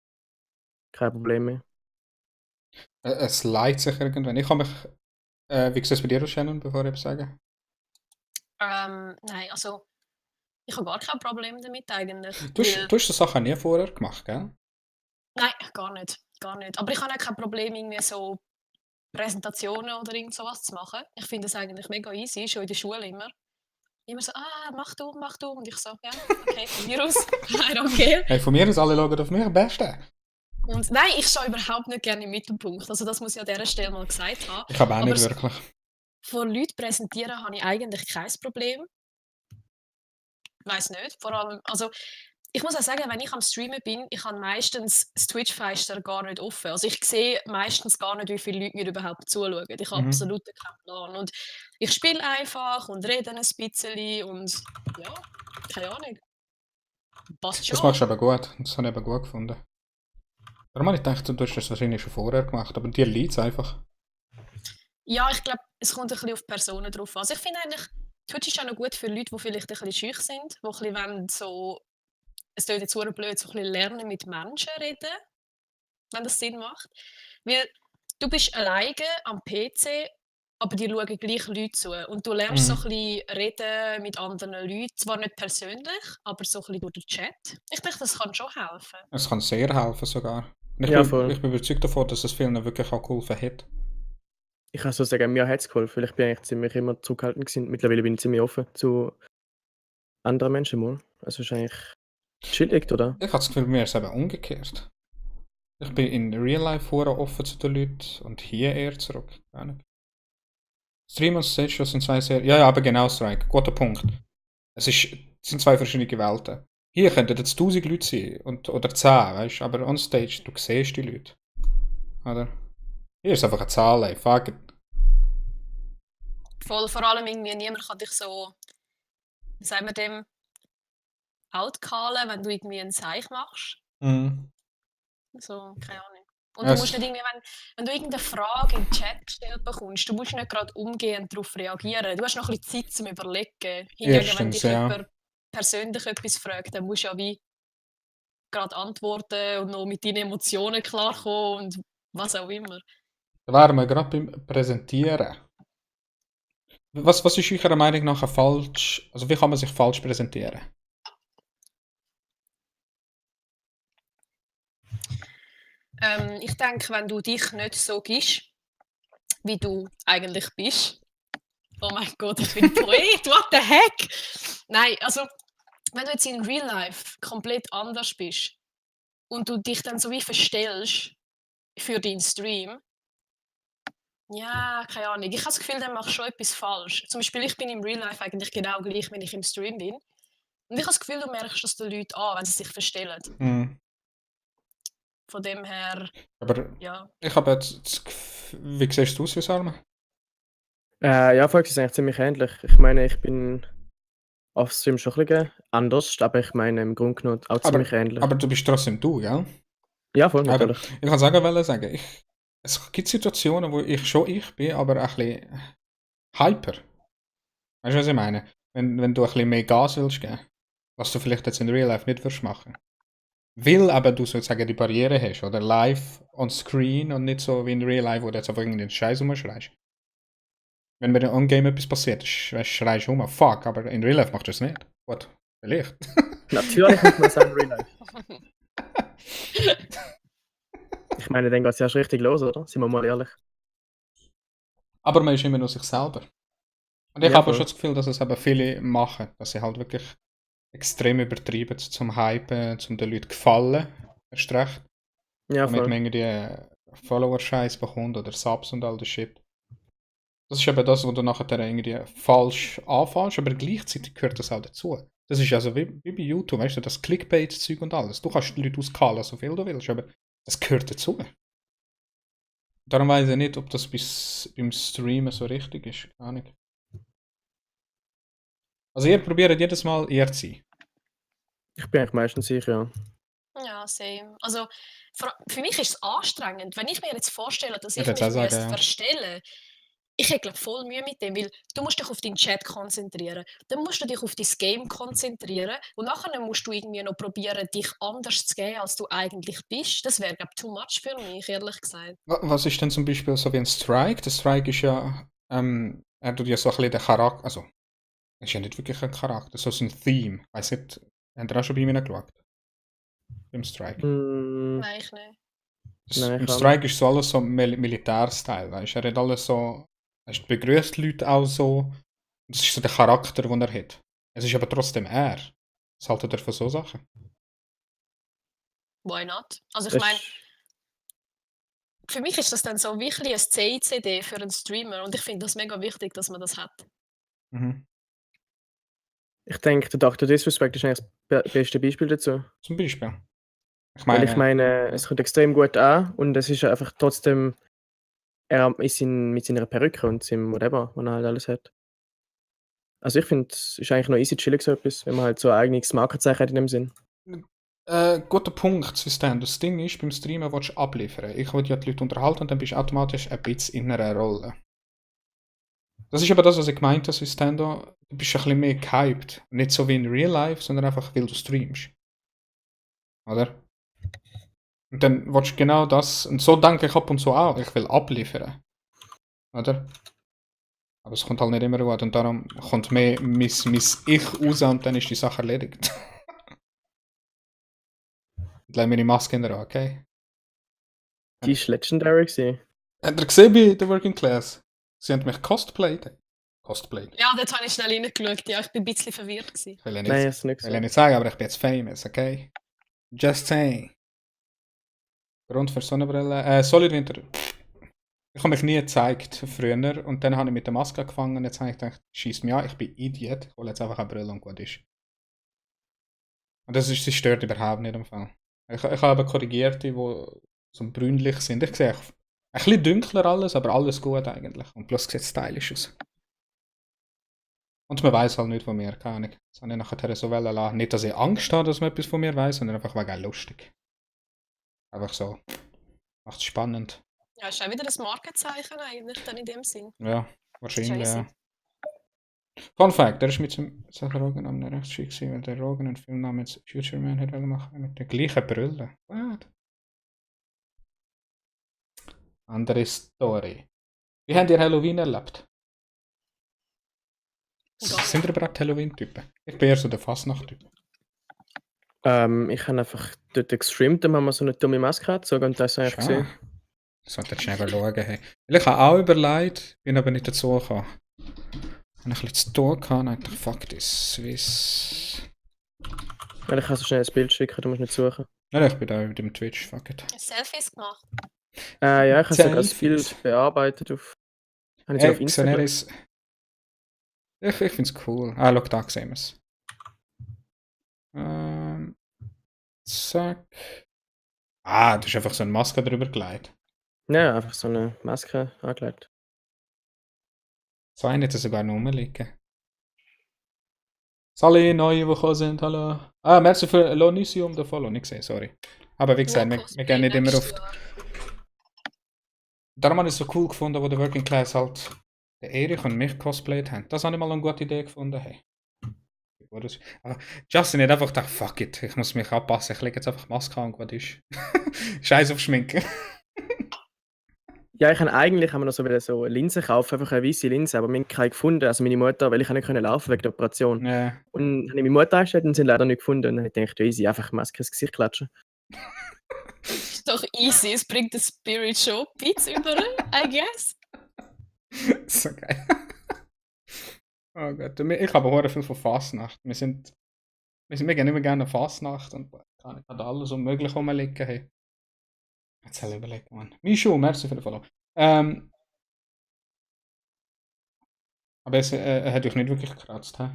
kein Problem mehr. Es leidet sich irgendwann. Ich habe mich. Wie sieht es bei dir aus, Shannon, bevor ich etwas sage? Nein, also ich habe gar kein Problem damit eigentlich, Du weil hast, du hast das Sachen nie vorher gemacht, gell? nein, gar nicht, gar nicht. Aber ich habe auch kein Problem, irgendwie so Präsentationen oder irgend so was zu machen. Ich finde das eigentlich mega easy, schon in der Schule immer. Immer so: «Ah, mach du, mach du.» Und ich so: «Ja, okay, von mir aus, I don't care.» Hey, von mir aus alle schauen auf mich am besten. Und nein, ich stehe überhaupt nicht gerne im Mittelpunkt. Also das muss ich an dieser Stelle mal gesagt haben. Ich habe auch Aber nicht so wirklich. vor Leuten präsentieren habe ich eigentlich kein Problem. Weiß nicht, vor allem, also ich muss auch sagen, wenn ich am Streamen bin, ich habe meistens das Twitch-Fenster gar nicht offen. Also ich sehe meistens gar nicht, wie viele Leute mir überhaupt zuschauen. Ich habe Mhm. absolut keinen Plan. Und ich spiele einfach und rede ein bisschen und ja, keine Ahnung. Passt Das schon. machst du aber gut. Das habe ich eben gut gefunden. Darum habe ich gedacht, du hast das wahrscheinlich schon vorher gemacht, aber dir liegt es einfach. Ja, ich glaube, es kommt ein bisschen auf die Personen drauf an. Also ich finde eigentlich, Twitch ist auch noch gut für Leute, die vielleicht ein bisschen schüch sind, die ein bisschen wollen, so, es klingt jetzt verdammt blöd, so ein bisschen lernen mit Menschen reden, wenn das Sinn macht. Weil du bist alleine am PC, aber dir schauen gleich Leute zu. Und du lernst so ein bisschen reden mit anderen Leuten, zwar nicht persönlich, aber so ein bisschen durch den Chat. Ich denke, das kann schon helfen. Es kann sehr helfen sogar. Und Ja, voll. ich bin überzeugt davon, dass es vielen wirklich auch geholfen hat. Ich kann so sagen, mir hat es geholfen, weil ich bin eigentlich ziemlich immer zurückhaltend gewesen. Mittlerweile bin ich ziemlich offen zu anderen Menschen mal. Also ist eigentlich chillig, oder? Ich habe das Gefühl, bei mir ist es eben umgekehrt. Ich bin in Real Life vorher offen zu den Leuten und hier eher zurück. Keine Ahnung. Stream und Stage sind zwei sehr. Ja, ja, aber genau, Strike. Guter Punkt. Es sind zwei verschiedene Welten. Hier könnten jetzt 1000 Leute sein oder 10, weißt du, aber on Stage, du siehst die Leute. Oder? Hier ist einfach eine Zahl, ey. Fuck it. Voll, vor allem irgendwie niemand kann dich so, wie sagen wir dem, outcallen, wenn du irgendwie einen Seich machst. Mhm. So, keine Ahnung. Und Ja, du musst nicht irgendwie, wenn du irgendeine Frage im Chat gestellt bekommst, du musst nicht gerade umgehend darauf reagieren. Du hast noch ein bisschen Zeit zum Überlegen. Hingegen, wenn erstens, dich ja. jemand persönlich etwas fragt, dann musst du ja wie gerade antworten und noch mit deinen Emotionen klarkommen und was auch immer. Da wären wir gerade beim Präsentieren. Was ist eurer Meinung nach falsch? Also, wie kann man sich falsch präsentieren? Ich denke, wenn du dich nicht so gibst, wie du eigentlich bist. Oh mein Gott, ich bin Poet, what the heck? Nein, also, wenn du jetzt in Real Life komplett anders bist und du dich dann so wie verstellst für deinen Stream, ja, keine Ahnung. Ich habe das Gefühl, dann machst du schon etwas falsch. Zum Beispiel, ich bin im Real Life eigentlich genau gleich, wenn ich im Stream bin. Und ich habe das Gefühl, du merkst das den Leuten an, wenn sie sich verstellen. Mhm. Von dem her, Aber ja. ich habe jetzt das Gefühl, wie siehst du aus, Salma? Ja, Volk ist eigentlich ziemlich ähnlich. Ich meine, ich bin auf Stream schon ein bisschen anders, aber ich meine im Grunde genommen auch ziemlich ähnlich. Aber du bist trotzdem du, gell? Ja, voll, Aber natürlich. ich kann sagen, es gibt Situationen, wo ich schon ich bin, aber ein bisschen hyper. Weißt du, was ich meine? Wenn du ein bisschen mehr Gas willst geben, was du vielleicht jetzt in Real Life nicht wirst machen. Weil aber du sozusagen die Barriere hast, oder live on screen und nicht so wie in Real Life, wo du jetzt einfach irgendeinen Scheiß rumschreist. Wenn bei einem On-Game etwas passiert, schreist du fuck, aber in Real Life machst du es nicht. Gut, vielleicht. Natürlich muss man sagen, Real Life. Ich meine, dann geht es ja erst richtig los, oder? Sind wir mal ehrlich. Aber man ist immer nur sich selber. Und ich Ja, habe voll. schon das Gefühl, dass es eben viele machen, dass sie halt wirklich extrem übertreiben zum Hypen, zum den Leuten gefallen, erst recht. Ja, Damit voll. man irgendwie Follower-Scheiß bekommt oder Subs und all das Shit. Das ist eben das, wo du nachher irgendwie falsch anfängst, aber gleichzeitig gehört das auch dazu. Das ist also wie bei YouTube, weißt du, das Clickbait-Zeug und alles. Du kannst die Leute auskalen, so viel du willst, aber das gehört dazu. Darum weiß ich nicht, ob das beim Streamen so richtig ist. Keine Ahnung. Also ihr probiert jedes Mal ihr zu sein. Ich bin eigentlich meistens sicher, ja. Ja, same. Also für mich ist es anstrengend. Wenn ich mir jetzt vorstelle, dass Ich ich würde mich jetzt auch sagen, müsste ja. verstellen, Ich hätte glaub, voll Mühe mit dem, weil du musst dich auf deinen Chat konzentrieren. Dann musst du dich auf dein Game konzentrieren und nachher musst du irgendwie noch probieren, dich anders zu geben, als du eigentlich bist. Das wäre, glaube ich, too much für mich, ehrlich gesagt. Was ist denn zum Beispiel so wie ein Strike? Der Strike ist ja, er tut ja so ein bisschen den Charakter, also, ist ja nicht wirklich ein Charakter, so ein Theme. Weiss nicht, habt ihr auch schon bei mir geschaut? Beim Strike. Nein, ich nicht. Nein, Im ich auch Strike ist so alles so Militärstyle, weißt du? Er hat alles so, er begrüßt die Leute auch so. Das ist so der Charakter, den er hat. Es ist aber trotzdem er. Was haltet ihr von so Sachen? Why not? Also ich Das meine, ist, für mich ist das dann so wirklich ein CICD für einen Streamer und ich finde das mega wichtig, dass man das hat. Mhm. ich denke, der Dr. Disrespect ist eigentlich das beste Beispiel dazu. Zum Beispiel. Ich Weil ich meine, meine, es kommt extrem gut an und es ist einfach trotzdem, er ist mit seiner Perücke und seinem whatever, was er halt alles hat. Also ich finde, es ist eigentlich noch easy chillig so etwas, wenn man halt so ein eigenes Markenzeichen hat in dem Sinn. guter Punkt, System. Das Ding ist, beim Streamen willst du abliefern. Ich will ja die Leute unterhalten und dann bist du automatisch ein bisschen in einer Rolle. Das ist aber das, was ich gemeint habe, Systendo. Du bist ein bisschen mehr gehypt. Nicht so wie in Real Life, sondern einfach, weil du streamst. Oder? Und dann willst du genau das, und so denke ich ab und zu auch, ich will abliefern. Oder? Aber es kommt halt nicht immer gut und darum kommt mehr mein Ich raus und dann ist die Sache erledigt. Und lass mir die Maske in der Hand, okay? Die ist legendary gewesen. Habt ihr gesehen bei The Working Class? Sie haben mich cosplayed. Cosplayed. Ja, dort habe ich schnell reingeschaut. Ja, ich bin ein bisschen verwirrt gewesen. Ich will ja Nein, nicht, hast du nicht will ja gesehen. nicht sagen, aber ich bin jetzt famous, okay? Just saying. Grund für Sonnenbrille. Solid Winter. Ich habe mich nie gezeigt früher und dann habe ich mit der Maske angefangen und jetzt habe ich gedacht, schießt mich an, ich bin Idiot. Ich hole jetzt einfach eine Brille und gut ist. Und das stört überhaupt nicht im Fall. Ich habe korrigiert, die so brünlich sind. Ich sehe ein bisschen dunkler alles, aber alles gut eigentlich. Und plus sieht es stylisch aus. Und man weiß halt nicht von mir, keine Ahnung. Das habe ich nachher so lassen. Nicht, dass ich Angst habe, dass man etwas von mir weiß, sondern einfach wegen lustig. Einfach so. Macht es spannend. Ja, ist auch wieder ein Markenzeichen eigentlich dann in dem Sinn. Ja, wahrscheinlich, Scheiße. ja. Fun Fact, der ist mit dem Seth Rogen am Rechtsschick gewesen, weil der Rogen einen Film namens Future Man hat machen mit der gleichen Brille. What? Andere Story. Wie habt ihr Halloween erlebt? Gar Sind ihr überhaupt Halloween-Typen? Ich bin eher so der Fastnacht-Typ. Ich habe einfach dort gestreamt, dann haben wir so eine dumme Maske gehabt, so und das ist eigentlich gesehen. Ich sollte schnell schauen. Hey. Weil ich habe auch überlegt, bin aber nicht dazu gekommen. Wenn ich ein bisschen zu tun hatte, dann dachte ich, fuck this, Swiss. Weil ich kann so schnell ein Bild schicken, du musst nicht suchen. Nein, ich bin da über dem Twitch, fuck it. Selfies gemacht. Ja, ich habe sogar das Selfies. Bild bearbeitet auf. Habe ich so auf Instagram. Xeneris. Ich finde es cool. Ah, schau, da sehen wir es. Zack. Ah, du hast einfach so eine Maske drüber gelegt. Ja, einfach so eine Maske angelegt. So eine hat er sogar noch rumliegen. Alle neue, die gekommen sind, hallo. Ah, merci für Lonisium, der Follow, nicht gesehen, sorry. Aber wie gesagt, wir gehen nicht immer auf. Darum habe ich es so cool gefunden, wo der Working Class halt den Erich und mich cosplayt haben. Das habe ich mal eine gute Idee gefunden. Hey. Aber Justin hat einfach gedacht, fuck it, ich muss mich anpassen, ich lege jetzt einfach Maske an und gut ist. Scheiß auf Schminken. Ja, eigentlich haben wir noch so eine Linse kaufen, einfach eine weiße Linse, aber wir haben keine gefunden, also meine Mutter, weil ich nicht laufen wegen der Operation. Ja. Und habe ich meine Mutter eingestellt und sie leider nicht gefunden. Und dann habe ich gedacht, easy, einfach Maske ins Gesicht klatschen. Ist doch easy, es bringt den Spirit schon ein bisschen über, I guess. So geil. Oh Gott, ich habe auch viel von Fastnacht. Wir gehen immer gerne Fastnacht und kann ich alles unmöglich rumliegen. Hey. Jetzt soll ich überlegen, Mann. Mischu, merci für den Follow. Aber er hat euch nicht wirklich gekratzt, hä?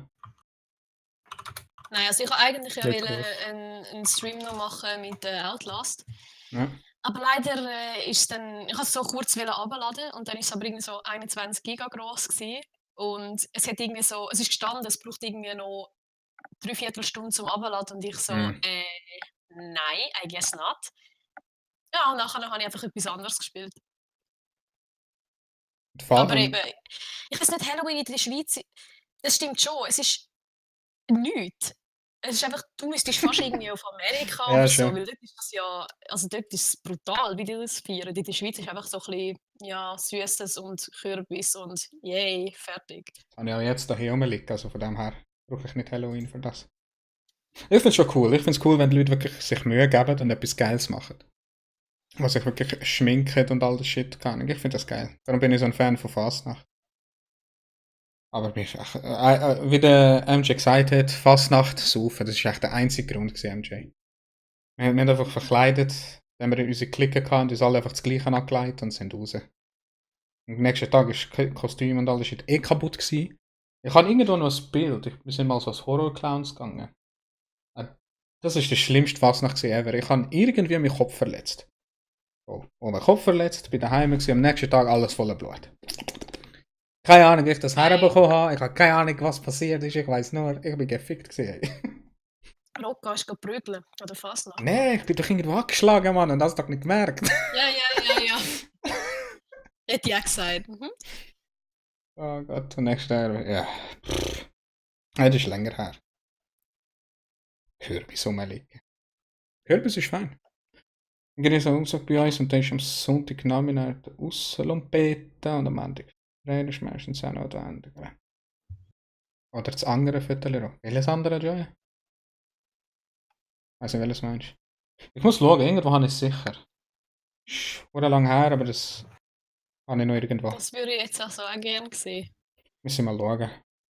Nein, also ich wollte eigentlich ja Nicht einen Stream noch machen mit Outlast. Ja. Aber leider ist dann, ich wollte es so kurz runterladen und dann ist es aber irgendwie so 21 Giga groß gewesen. Und es hat irgendwie so, es ist gestanden, es braucht irgendwie noch 3/4 Stunde zum Abladen und ich so, Mhm. nein, I guess not. Ja, und nachher habe ich einfach etwas anderes gespielt. Aber eben, ich weiß nicht, Halloween in der Schweiz, das stimmt schon, es ist nichts. Es ist einfach, du müsstest fast irgendwie auf Amerika Ja, oder so, schon. weil dort ist das ja, also dort ist es brutal, wie die das feiern. In der Schweiz ist einfach so ein bisschen, ja, Süßes und Kürbis und yay, fertig. Das habe ich auch jetzt hier rumliegen, also von dem her brauche ich nicht Halloween für das. Ich finde es schon cool. Ich finde es cool, wenn die Leute wirklich sich Mühe geben und etwas Geiles machen. Was sich wirklich schminken und all das Shit kann. Ich finde das geil. Darum bin ich so ein Fan von Fastnacht. Aber wie der MJ gesagt hat, Fastnacht saufen, das ist echt der einzige Grund gewesen, MJ. Wir haben einfach verkleidet, dann haben wir unsere Clique gehabt und uns alle einfach das Gleiche angelegt und sind raus. Und am nächsten Tag ist das Kostüm und alles Shit kaputt gewesen. Ich habe irgendwo noch ein Bild, wir sind mal so als Horror-Clowns gegangen. Das ist der schlimmste Fastnacht ever. Ich habe irgendwie meinen Kopf verletzt. Meinen Kopf verletzt, bin daheim gewesen, am nächsten Tag alles voller Blut. Keine Ahnung, wie ich das herbekommen habe. Ich habe keine Ahnung, was passiert ist. Ich weiß nur, ich bin gefickt gewesen. Rocca ist prügeln oder Fasnacht. Nee, ich bin doch irgendwo angeschlagen, Mann, und hast doch nicht gemerkt. Ja. Hätte ich auch gesagt. Oh Gott, der nächste Jahr, ja. Das ist länger her. Kürbis rumliegen. Kürbis ist fein. Ich gehe so Umsatz bei uns und dann ist am Sonntag Nachmittag der Ausselompete und am Montag Freitag ist meistens auch noch der Ende. Oder das andere Viertel. Welches andere, Joy? Weiß nicht, welches meinst du? Ich muss schauen, irgendwo habe ich es sicher. Ist lang her, aber das habe ich noch irgendwo. Das würde ich jetzt also auch gerne sehen. Müssen wir mal schauen.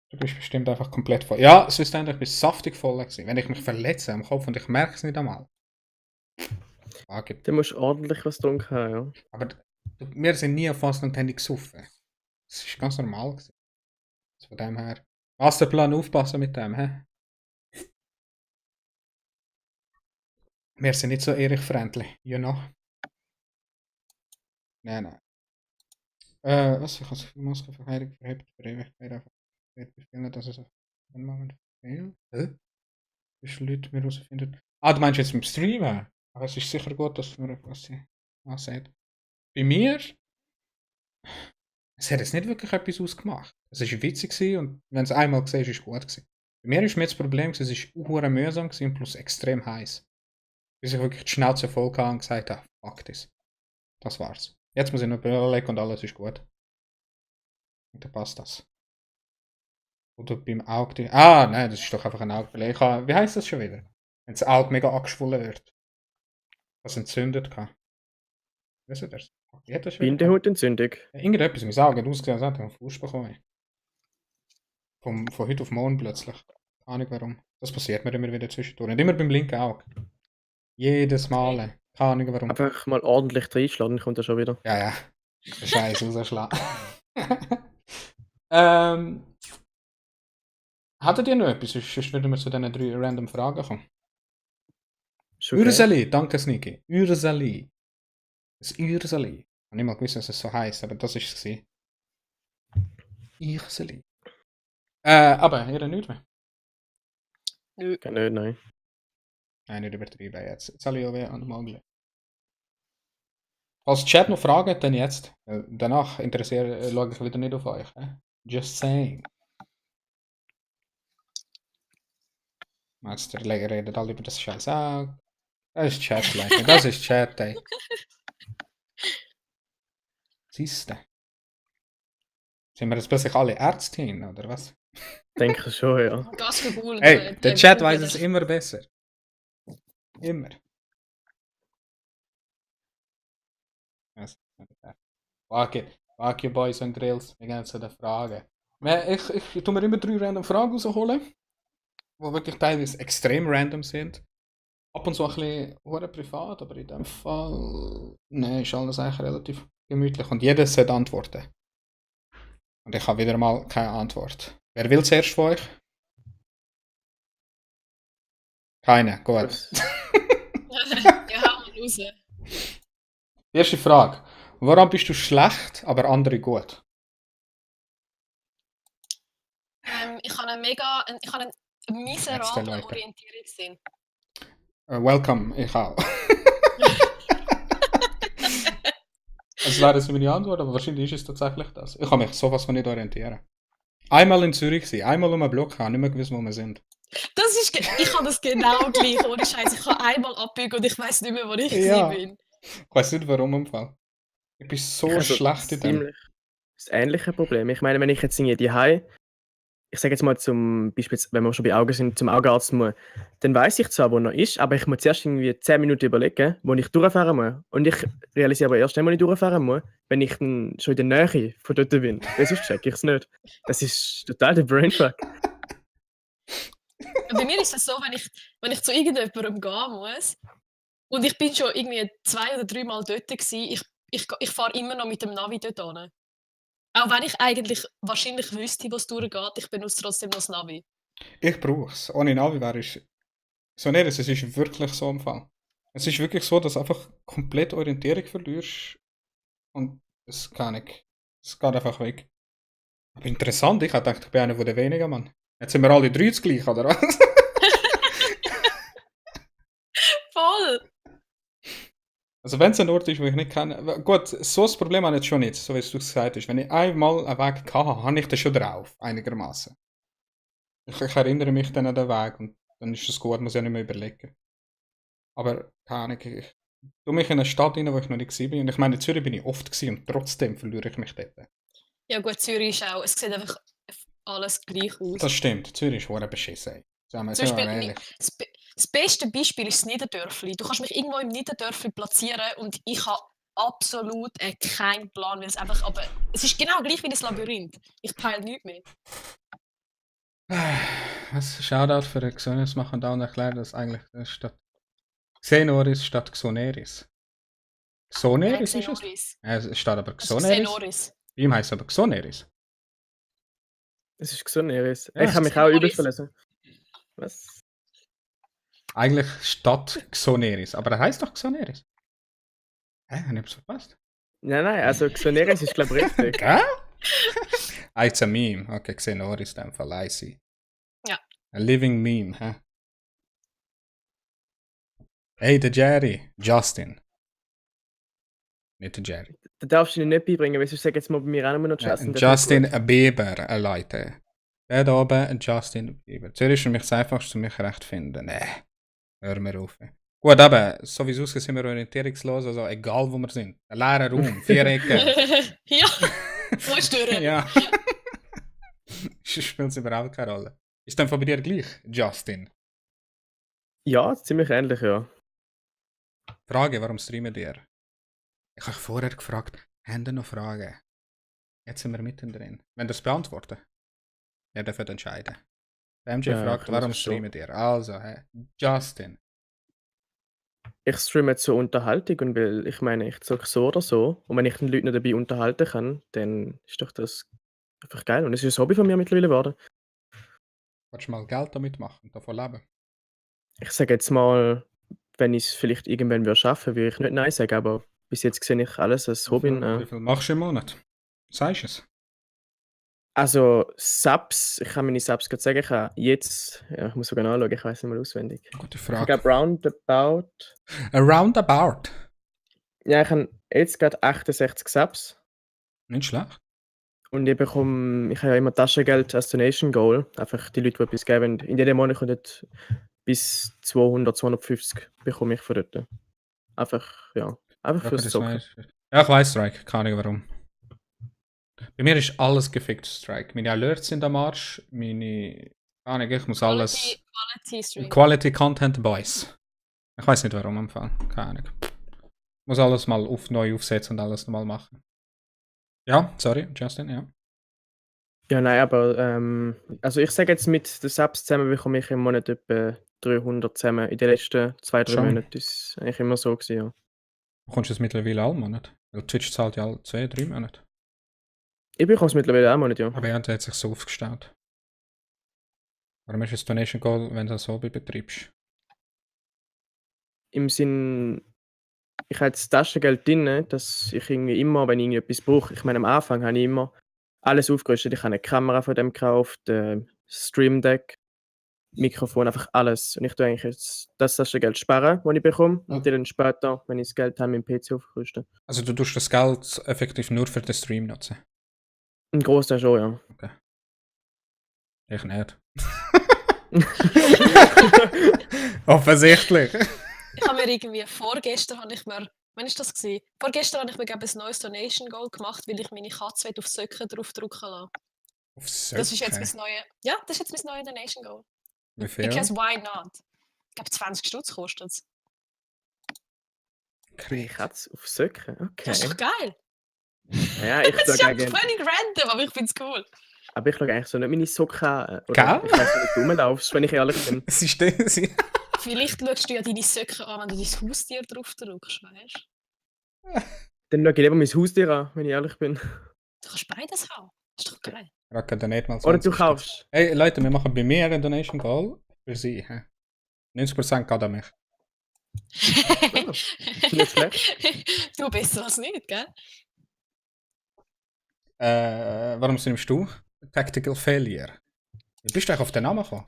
Du bist bestimmt einfach komplett voll. Ja, schlussendlich bin ich saftig voll gewesen. Wenn ich mich verletze am Kopf und ich merke es nicht einmal. Du musst ordentlich was getrunken haben, ja. Aber wir sind nie auf Fastnacht und haben gesoffen. Das ist ganz normal gewesen. Also von dem her. Masterplan aufpassen mit dem, hä? Wir sind nicht so Erich-friendly, you know? Nein. Was? Ich habe so viel Maskenverheirung verhebt für Ewigkeit einfach. Ich befehle, dass es auf einen Moment fehlt. Bis Leute mir herausfinden. Ah, du meinst jetzt im Streamen? Aber es ist sicher gut, dass man was sie ansieht. Bei mir, es hat jetzt nicht wirklich etwas ausgemacht. Es war witzig gewesen und wenn es einmal gesehen ist, ist es gut gewesen. Bei mir ist mir das Problem, es war hure mühsam gewesen und plus extrem heiß. Bis ich wirklich die Schnauze voll hatte und gesagt habe, fuck this. Das war's. Jetzt muss ich noch Brille legen und alles ist gut. Und dann passt das. Oder beim Auge. Ah, nein, das ist doch einfach ein Augenbrille. Wie heisst das schon wieder? Wenn das Auge mega angeschwollen wird. Was entzündet kann. Weißt du das? Bindehautentzündung. Irgendetwas, mein Auge hat ausgesehen, als hätte ich einen Fuß bekommen. Von heute auf morgen plötzlich. Keine Ahnung warum. Das passiert mir immer wieder zwischendurch. Und immer beim linken Auge. Jedes Mal. Keine Ahnung warum. Einfach mal ordentlich reinschlagen, dann kommt er schon wieder. Ja. Scheiße, rausschlagen. Hattet ihr noch etwas? Sonst würden wir zu diesen 3 random Fragen kommen. Okay. Urseli, danke Sniki. Urseli. Das Urseli. Ich habe nicht mal gewusst, dass es so heisst, aber das war es. Urseli. Aber ihr nicht mehr? Nö. Nein. Nein, nicht übertrieben jetzt. Jetzt habe ich auch weh an dem Auge. Falls Chat noch Fragen hat, dann jetzt. Danach schaue ich wieder nicht auf euch. Just saying. Jetzt redet alle über das scheiß Auge. Das ist Chat, Leute. Das ist Chat, ey. Siehste. Sind wir jetzt plötzlich alle Ärztinnen, oder was? Denke schon, ja. Gas für Google. Hey, der Chat weiß es immer besser. Immer. Fuck you Boys und Grills. Wir gehen zu den Fragen. Ich tue mir immer 3 random Fragen rausholen, die wirklich teilweise extrem random sind. Ab und zu ein bisschen privat, aber in dem Fall ist alles eigentlich relativ gemütlich. Und jeder sollte antworten. Und ich habe wieder mal keine Antwort. Wer will zuerst von euch? Keine, gut. Ja, hau mal raus. Erste Frage. Woran bist du schlecht, aber andere gut? Ich habe einen miserablen Orientierungssinn. Welcome, ich auch. Es wäre jetzt meine Antwort, aber wahrscheinlich ist es tatsächlich das. Ich kann mich sowas von nicht orientieren. Einmal in Zürich sein, einmal um einen Block haben, nicht mehr gewusst, wo wir sind. Ich habe das genau gleich, ohne Scheiß. Ich kann einmal abbiegen und ich weiß nicht mehr, wo ich Ja. bin. Ich weiß nicht warum im Fall. Ich bin so Ich habe so schlecht in dem. ziemlich das ähnliche Problem. Ich meine, wenn ich jetzt irgendwie daheim, ich sage jetzt mal zum Beispiel, wenn wir schon bei Augen sind, zum Augenarzt muss, dann weiß ich zwar, wo er ist, aber ich muss zuerst irgendwie 10 Minuten überlegen, wo ich durchfahren muss. Und ich realisiere aber erst dann, wo ich durchfahren muss, wenn ich dann schon in der Nähe von dort bin. Das ist check ich es nicht. Das ist total der Brainfuck. Bei mir ist es so, wenn ich zu irgendjemandem gehen muss und ich bin schon irgendwie 2 oder 3 Mal dort gewesen, ich fahre immer noch mit dem Navi dort hin. Auch wenn ich eigentlich wahrscheinlich wüsste, wo es durchgeht, ich benutze trotzdem noch das Navi. Ich brauche es. Ohne Navi wäre ich so nicht. Es ist wirklich so im Fall. Es ist wirklich so, dass du einfach komplett Orientierung verlierst und es kann nicht. Es geht einfach weg. Aber interessant, ich hätte gedacht, ich bin einer der wenigen, Mann. Jetzt sind wir alle drei das gleiche, oder was? Voll! Also wenn es ein Ort ist, wo ich nicht kenne, gut, so das Problem habe ich jetzt schon nicht, so wie es du gesagt hast. Wenn ich einmal einen Weg hatte, habe ich das schon drauf, einigermaßen. Ich erinnere mich dann an den Weg und dann ist es gut, muss ich nicht mehr überlegen. Aber keine Ahnung, ich tue mich in eine Stadt rein, wo ich noch nicht war. Und ich meine, in Zürich bin ich oft gewesen und trotzdem verliere ich mich dort. Ja gut, Zürich ist auch, es sieht einfach alles gleich aus. Das stimmt, Zürich ist verdammt beschissen. Sagen wir Zum mal Beispiel, ehrlich. das beste Beispiel ist das Niederdörfli. Du kannst mich irgendwo im Niederdörfli platzieren und ich habe absolut keinen Plan, weil es einfach, aber es ist genau gleich wie das Labyrinth. Ich peile nichts mehr. Was Shoutout für den Xonius machen da und erklären, dass eigentlich statt Xenoris statt Xoneris. Xoneris ist es? Xenoris. Es steht aber Also Xoneris. Xenoris. Bei ihm heisst es aber Xoneris. Es ist gesund, Eris. Ja, Ich habe mich auch Xenoris. übelst verlesen. Was? Eigentlich statt Xoneris, aber er heißt doch Xoneris. Hä? Habe ich etwas verpasst? Nein, also Xoneris ist, glaube ich, richtig. Gell? Ah, it's a meme. Okay, Xenoris in dem Fall, I see. Ja. A living meme, hä? Hey, der Jerry. Justin. Nicht der Jerry. Da darfst du ihn nicht beibringen, weil sonst sag jetzt mal bei mir auch noch Justin. das ist Justin nicht gut. Bieber, Leute. Der da oben, Justin Bieber. Zürich ist für mich das Einfachste, zu mich recht finden. Nee, hör mir auf. Gut, aber sowieso sind wir orientierungslos, also egal wo wir sind. Ein leerer Raum, 4 Ecken. Ja, wo ist die Tür? Ja. Spielt es überhaupt keine Rolle. Ist dann von bei dir gleich, Justin? Ja, ziemlich ähnlich, ja. Frage, warum streamen dir? Ich habe vorher gefragt, haben ihr noch Fragen? Jetzt sind wir mittendrin. Wenn das beantworten, ihr dürft entscheiden. Der MJ Ja, fragt, kann man warum verstehen. streamen dir? Also, Justin. Ich streame zur Unterhaltung und weil ich meine, ich zocke so oder so. Und wenn ich den Leuten dabei unterhalten kann, dann ist doch das einfach geil. Und es ist ein Hobby von mir mittlerweile geworden. Willst du mal Geld damit machen und davon leben? Ich sage jetzt mal, wenn ich es vielleicht irgendwann schaffen würde, würde ich nicht Nein sagen, aber bis jetzt sehe ich alles als Hobby. Wie viel machst du im Monat? Sagst du es? Also Subs, ich kann meine Subs gerade sagen, ich habe jetzt, ja, ich muss sogar nachschauen, ich weiß nicht mal auswendig. Gute Ich Frage. glaube roundabout, Roundabout. ja, ich habe jetzt gerade 68 Subs Nicht schlecht. und ich habe ja immer Taschengeld als Donation Goal, einfach die Leute, die etwas geben. In jedem Monat kommt bis 200, 250 bekomme ich von dort. Einfach, ja, einfach Ja, fürs das Zocken. weiss ich. Ja, ich weiß Strike, keine Ahnung warum. Bei mir ist alles gefickt, Strike. Meine Alerts sind am Arsch, meine. Keine Ahnung, ich muss alles. Quality Stream. Quality Content Boys. Ich weiß nicht warum am Fall. Keine Ahnung. Muss alles mal neu aufsetzen und alles nochmal machen. Ja, sorry, Justin, ja. Ja, nein, aber also ich sage jetzt mit den Subs zusammen bekomme ich im Monat etwa 300 zusammen. In den letzten 2-3 Schon. Monaten ist es eigentlich immer so gewesen, ja. Bekommst du es mittlerweile alle Monate? Weil Twitch zahlt ja alle 2-3 Monate. Ich bekomme es mittlerweile auch im Monat, ja. Aber er hat sich so aufgestellt. Warum ist es Donation Goal, wenn du das Hobby betreibst? Im Sinn, ich habe das Taschengeld drin, dass ich irgendwie immer, wenn ich irgendetwas brauche, ich meine, am Anfang habe ich immer alles aufgerüstet. Ich habe eine Kamera von dem gekauft, Stream Deck, Mikrofon, einfach alles. Und ich tue eigentlich jetzt das Geld sparen, das ich bekomme, und dann später, wenn ich das Geld habe, meinen PC aufrüsten. Also du tust das Geld effektiv nur für den Stream nutzen? Ein Großteil schon, ja. Okay. Ich nicht. Offensichtlich. Ich habe mir irgendwie vorgestern, wann ist das gewesen? Vorgestern habe ich mir glaube ich, ein neues Donation Goal gemacht, weil ich meine Katze auf Socken draufdrücken lassen. Auf Das ist jetzt Socken? das ist jetzt mein neues Donation Goal. Wie viel? Because why not? Ich glaube 20 Stutz kostet es. Ich Katze auf Socken, okay. Das ist doch geil. Ja, ich Das ist schaue ja eigentlich, völlig random, aber ich finde es cool. aber ich schaue eigentlich so nicht meine Socken an. Gell? Oder ich weiß nicht, wie du rumlaufst, wenn ich ehrlich bin. Es ist das. Vielleicht schaust du ja deine Socken an, wenn du dein Haustier drauf drückst, weißt du? Dann schaue ich lieber mein Haustier an, wenn ich ehrlich bin. Du kannst beides haben. Das ist doch geil. Racker donate mal 20 Oder du Stutz. kaufst. Hey Leute, wir machen bei mir einen Donation Goal für sie. Hä? 90% geht an mich. Nicht schlecht. Du besser als nicht, gell? Warum nimmst du Tactical Failure? Wie bist du eigentlich auf den Namen gekommen?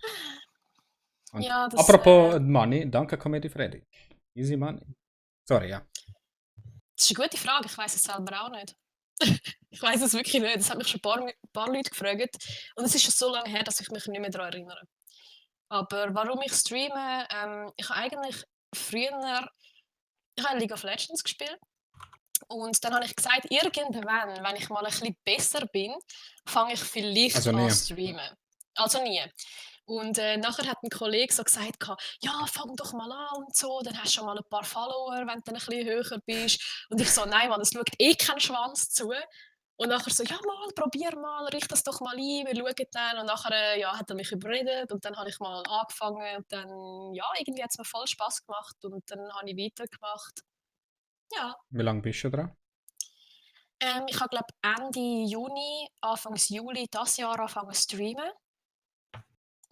Und Ja, das, apropos Money, danke Comedy Freddy. Easy Money. Sorry, ja. Das ist eine gute Frage, ich weiß es selber auch nicht. Ich weiß es wirklich nicht. Das haben mich schon ein paar Leute gefragt. Und es ist schon so lange her, dass ich mich nicht mehr daran erinnere. Aber warum ich streame, ich habe eigentlich früher ich habe League of Legends gespielt. Und dann habe ich gesagt, irgendwann, wenn ich mal ein bisschen besser bin, fange ich vielleicht Also an nie. zu streamen. Also nie. Und nachher hat ein Kollege so gesagt, ja, fang doch mal an und so, dann hast du schon mal ein paar Follower, wenn du dann ein bisschen höher bist. Und ich so, nein, Mann, es schaut eh kein Schwanz zu. Und nachher so, ja mal, probier mal, richte das doch mal ein, wir schauen dann. Und nachher ja, hat er mich überredet und dann habe ich mal angefangen und dann, ja, irgendwie hat es mir voll Spass gemacht und dann habe ich weitergemacht. Ja. Wie lange bist du dran? Ich habe, glaube Ende Juni, Anfang Juli dieses Jahr angefangen zu streamen.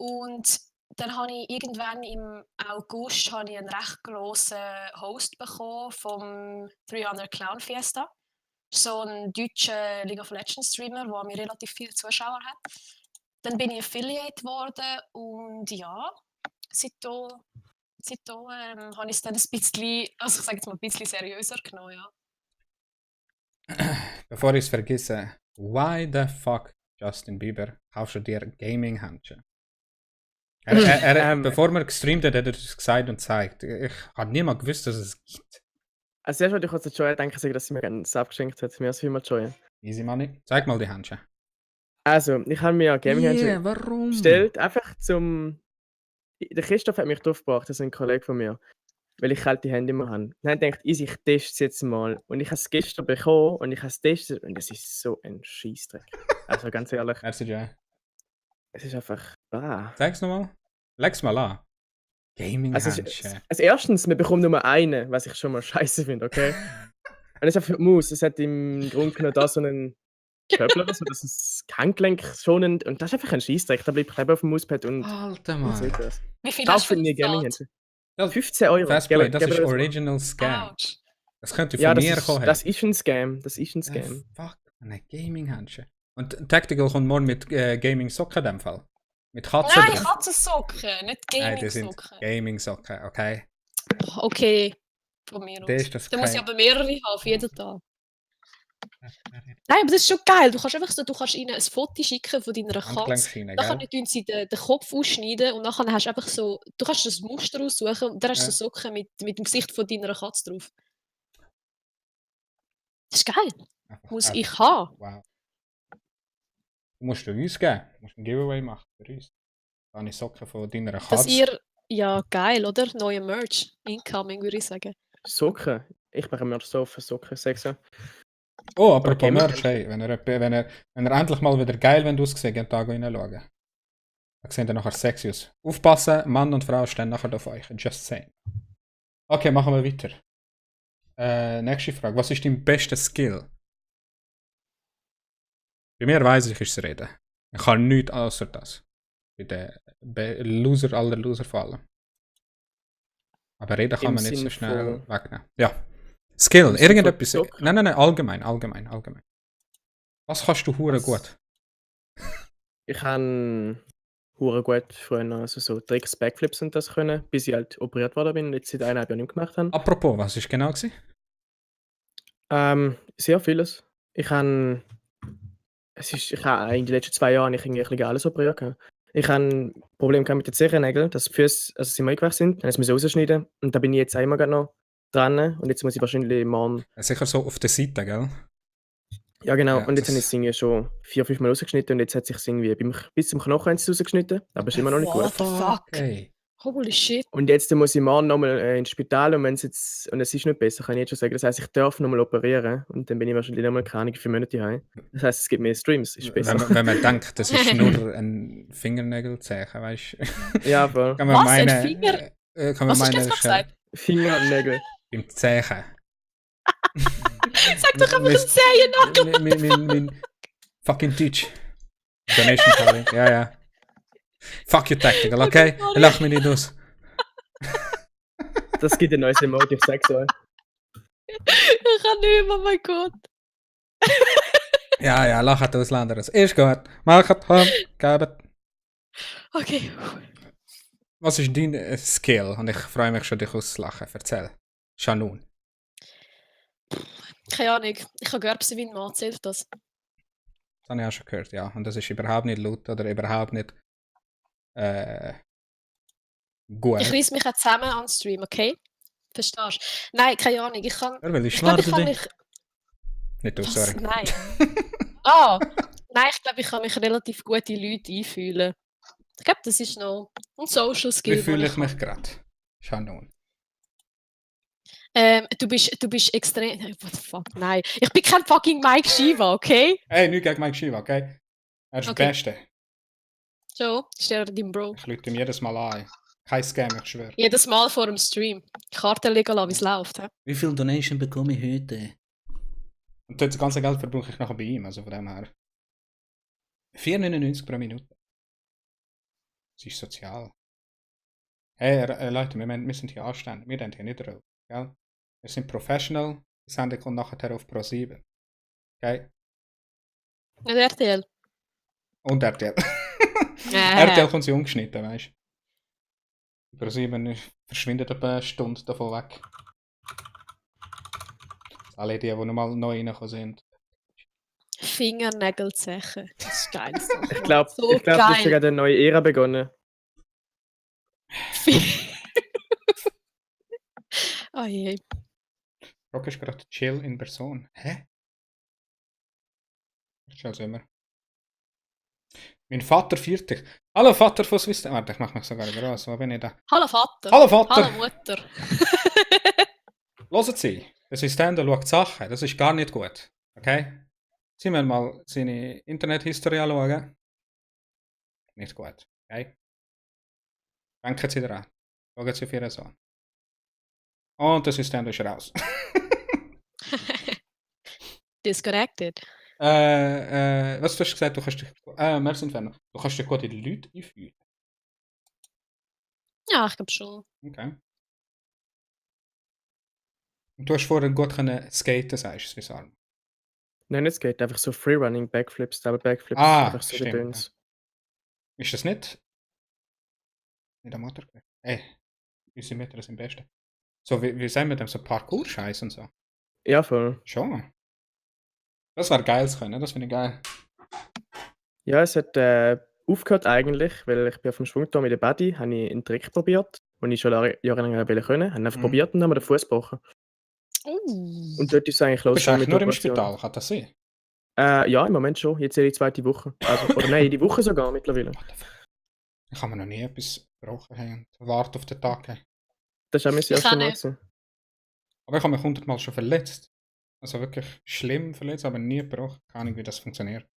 Und dann habe ich irgendwann im August habe ich einen recht grossen Host bekommen vom 300 Clown Fiesta. So ein deutscher League of Legends Streamer, der mir relativ viele Zuschauer hat. Dann bin ich Affiliate geworden und ja, seitdem habe ich es dann ein bisschen, also ich sage jetzt mal ein bisschen seriöser genommen, ja. Bevor ich es vergesse, why the fuck, Justin Bieber, kaufst du dir Gaming-Handschuhe? Bevor wir gestreamt hat, hat er es gesagt und gezeigt. Ich habe niemand gewusst, dass es gibt. Als erstes wollte ich kurz an Joy denken, dass sie mir gerne Sub geschenkt hat. Mir als Firma Joy. Easy Money. Zeig mal die Handschuhe. Also, ich habe mir Gaming-Handschuhe warum? bestellt, einfach zum... Der Christoph hat mich draufgebracht, das ist ein Kollege von mir. Weil ich kalte Hände immer habe. Dann habe ich gedacht, easy, ich teste es jetzt mal. Und ich habe es gestern bekommen und ich habe es getestet und es ist so ein Scheissdreck. Also ganz ehrlich, Merci, Jay. es ist einfach... Zeig's nochmal. Leg's mal an. Also, Gaming-Handschuhe. als erstens, wir bekommen nur einen, was ich schon mal scheiße finde, okay? Und es ist einfach die Maus. Es hat im Grunde genommen da so einen Köppel oder so, das ist Handgelenk schonend. Und das ist einfach ein Scheissdreck. Da bleibt Kleber auf dem Mauspad und Alter und so Mann. das. Wie viel hast Kaufen du nie bezahlt? Gaming-Handschuhe. Das 15 €. Fastplay, das Geben ist wir mal. Original Scam. Ouch. Das könnte von Ja, mir kommen. das ist ein Scam. Das ist ein Scam. Fuck, eine Gaming-Handschuhe. Und Tactical kommt morgen mit Gaming-Socken in dem Fall. Mit Katzen Nein, drin. Katzensocken, nicht Nein, die sind Gaming-Socken. Gaming-Socken, okay. Okay, von mir Der aus. ist das Dann muss ich kein- aber mehrere haben, für jeden Tag. Nein, aber das ist schon geil. Du kannst ihnen ein Foto schicken von deiner Katze. Handgelenkschiene, Nachher gell? tun sie den Kopf ausschneiden und nachher hast du einfach so, du kannst das Muster aussuchen und dann hast du Ja. so Socken mit dem Gesicht von deiner Katze drauf. Das ist geil. Einfach Muss einfach. ich haben. Wow. Du musst du uns geben. Du musst ein Giveaway machen für uns. Da habe ich Socken von deiner Dass Katze. ihr, ja geil, oder? Neue Merch. Incoming, würde ich sagen. Socken. Ich mache mir so für Socken, sag's so. Oh, apropos Gaming- Merch, hey, wenn er endlich mal wieder geil aussieht, geht da reinschauen. Da sehen ihr nachher sexy aus. Aufpassen, Mann und Frau stehen nachher auf euch. Just saying. Okay, machen wir weiter. Nächste Frage. Was ist dein bester Skill? Bei mir weiss ich, ist das Reden. Ich kann nichts außer das. Bei den Loser aller Loser fallen. Aber Reden kann Im man nicht so Sinn schnell von- wegnehmen. Ja. Skill, Im Sinn von irgendetwas. Zocken? Nein, allgemein. Was kannst du hure Was? gut? Ich kann hure gut früher noch, also so Tricks, Backflips und das können, bis ich halt operiert worden bin und jetzt seit 1,5 Jahren nicht mehr gemacht habe. Apropos, was ist genau gewesen? Sehr vieles. Ich habe in den letzten 2 Jahren habe ich irgendwie ein bisschen alles operiert gehabt. Ich habe ein Problem gehabt mit den Zehennägeln, dass die Füße, also sie mir eingewachsen sind, dann musste ich rausschneiden und da bin ich jetzt auch immer gerade noch dran und jetzt muss ich wahrscheinlich morgen, Sicher so auf der Seite, gell? ja genau, Ja, und jetzt habe ich das- es irgendwie schon 4, 5 Mal rausgeschnitten und jetzt hat sich irgendwie bis zum Knochen rausgeschnitten, aber ist immer noch nicht What gut. the fuck? Hey. Holy shit. Und jetzt muss ich morgen nochmal ins Spital und es ist nicht besser, kann ich jetzt schon sagen. Das heisst, ich darf nochmal operieren und dann bin ich wahrscheinlich nochmal keine Ahnung, 4 Monate heim. Das heisst, es gibt mehr Streams, ist besser. Wenn man denkt, das ist nur ein Fingernägelzeichen, weißt du? Ja, voll. Kann man Was? meinen, Ein Finger? kann man Was hast du meinen, jetzt noch gesagt? Fingernägel. beim Zeichen. Sag doch einfach den Zehennagel. Mein fucking Deutsch. Donation Calling. Ja, ja. Fuck you tactical, okay? sorry. Lach mich nicht aus. Das gibt ein neues Emote, ich sag's euch. Ich kann nicht mehr, oh mein Gott. Ja, ja, lacht Ausländer. Ist gut. Macht, gebt. Okay. Was ist dein Skill? Und ich freue mich schon, dich auszulachen. Erzähl. Shanun. Keine Ahnung. Ich habe Gerbsen wie ein Mann. Zählt das? Das habe ich auch schon gehört, ja. Und das ist überhaupt nicht laut oder überhaupt nicht gut. Ich reiss mich auch zusammen an den Stream, okay? Verstehst du? Nein, keine Ahnung. Ich kann. Ja, weil ich Ich glaube, ich schnarche kann dich. mich. Nicht du, Was? sorry. Nein. Ah! Nein, ich glaube, ich kann mich relativ gut in Leute einfühlen. Ich glaube, das ist noch ein Social Skill. Wie fühle den ich mich gerade? Shanun. Du bist extrem. What the fuck? Nein. Ich bin kein fucking Mike Shiva, okay? Hey, nicht gegen Mike Shiva, okay? Er ist Okay. der Beste. So, ist der dein Bro. Ich lüte ihm jedes Mal an. Kein Scam, ich schwöre. Jedes Mal vor dem Stream. Karte legen lassen, wie es läuft. He? Wie viel Donation bekomme ich heute? Und das ganze Geld verbrauche ich nachher bei ihm, also von dem her. 4,99 pro Minute. Das ist sozial. Hey, Leute, wir sind hier anständig. Wir sind hier nicht drauf. Gell? Wir sind professional. Die Sendung kommt nachher auf Pro 7. Okay? Nicht RTL. Und RTL. Äh. RTL kommt sie umgeschnitten, weißt du? Pro 7 verschwindet etwa eine Stunde davon weg. Alle die nochmal neu reingekommen sind. Fingernägelzechen. Das ist geil. Ich glaube, so das ist geil. gerade eine neue Ära begonnen. Oh je. Rock ist gerade chill in Person. Hä? Schau immer. Mein Vater 40. Hallo Vater von Swiss. Warte, ich mach mich sogar groß. Wo bin ich da? Hallo Vater. Hallo Vater! Hallo Mutter. Hören Sie, der Assistent schaut Sachen. Das ist gar nicht gut. Okay? Sie müssen mal seine Internethistorie anschauen. Nicht gut. Okay? Denken Sie daran. Schauen Sie auf Ihren Sohn. Und der Assistent ist raus. Disconnected. Was du hast gesagt, du kannst dich. Wir sind fertig. Du kannst dich gut in die Leute einfühlen. Ja, ich glaube schon. Okay. Und du hast vorher gut können skaten, sagst du, Swiss Army. Nein, es geht einfach so Freerunning, Backflips, Double Backflips, Ah, einfach so stimmt, Gedöns. Ist das nicht? Nicht am Motor? Ey, unsere Mütter sind am besten. So, wie sagen wir dem? So Parkour-Scheiß und so. Ja, voll. Schon. Das wäre geil zu können, das finde ich geil. Ja, es hat aufgehört eigentlich, weil ich bin auf dem Schwungturm mit der Buddy, habe ich einen Trick probiert, den ich schon jahrelang wollte können. Habe ihn einfach Mhm. probiert und dann haben wir den Fuß gebrochen. Und dort ist es eigentlich Du los bist eigentlich mit nur der im Operation. Spital, kann das sein? Ja, im Moment schon. Jetzt die zweite Woche. Also, oder nein, die Woche sogar mittlerweile. What the fuck? Ich habe mir noch nie etwas gebrochen haben und warte auf den Tag. Haben. Das ist auch mein Ich erstes auch Mal. nicht. gewesen. Aber ich habe mich 100-mal schon verletzt. Also wirklich schlimm verletzt, aber nie gebrochen. Keine Ahnung, wie das funktioniert.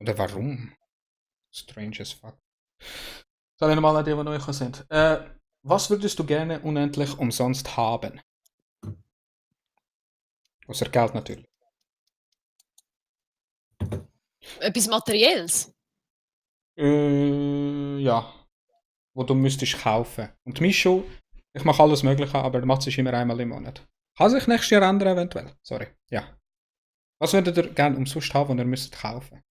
Oder warum? Strange as fuck. Soll ich nochmal an die neu sind? Was würdest du gerne unendlich umsonst haben? Außer Geld natürlich. Etwas Materielles. Ja. Wo du müsstest kaufen. Und Micho, ich mache alles Mögliche, aber der Matz ist immer einmal im Monat. Kann sich nächstes Jahr ändern eventuell. Sorry. Ja. Was würdet ihr gerne umsonst haben, und ihr müsstet kaufen?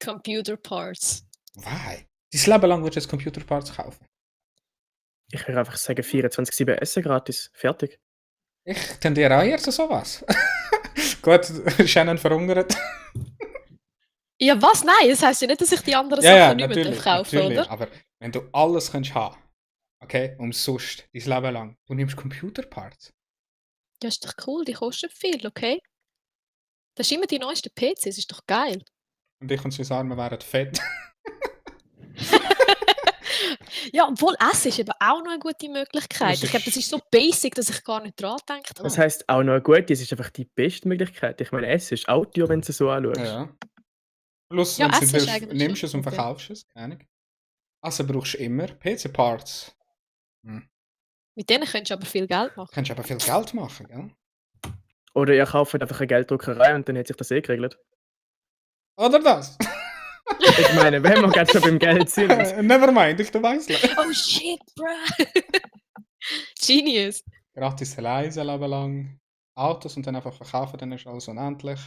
Computer Parts. Why? Dein Leben lang würdest du jetzt Computerparts kaufen. Ich würde einfach sagen 24/7 Essen gratis. Fertig. Ich tendiere auch eher zu sowas. Gut, Shannon verhungert. Ja, was? Nein, das heisst ja nicht, dass ich die anderen Ja, ja, Sachen nicht mehr natürlich, kaufen natürlich. oder? Aber wenn du alles kannst haben, okay, umsonst, dein Leben lang, du nimmst Computerparts. Ja, ist doch cool, die kosten viel, okay? Das ist immer die neuesten PCs, ist doch geil. Und ich und sein Arme wären fett. Ja, obwohl Essen ist eben auch noch eine gute Möglichkeit. Das Ich glaube, das ist- ist so basic, dass ich gar nicht dran gedacht Das habe. heisst auch noch gut, es ist einfach die beste Möglichkeit. Ich meine, Essen ist auch teuer, wenn du es so anschaust. Ja. Plus, Ja, wenn du es Essen nicht ist willst, eigentlich nimmst du schon es und okay. verkaufst es. Keine Ahnung. Also brauchst du immer PC-Parts. Mit denen könntest du aber viel Geld machen. Kannst du aber viel Geld machen, gell? Oder ihr kauft einfach eine Gelddruckerei und dann hat sich das eh geregelt. Oder das? Ich meine, wenn wir gerade schon beim Geld sind. Nevermind, ich weiss nicht. Oh shit, bruh! Genius! Gratis Reisen leben lang. Autos und dann einfach verkaufen, dann ist alles unendlich.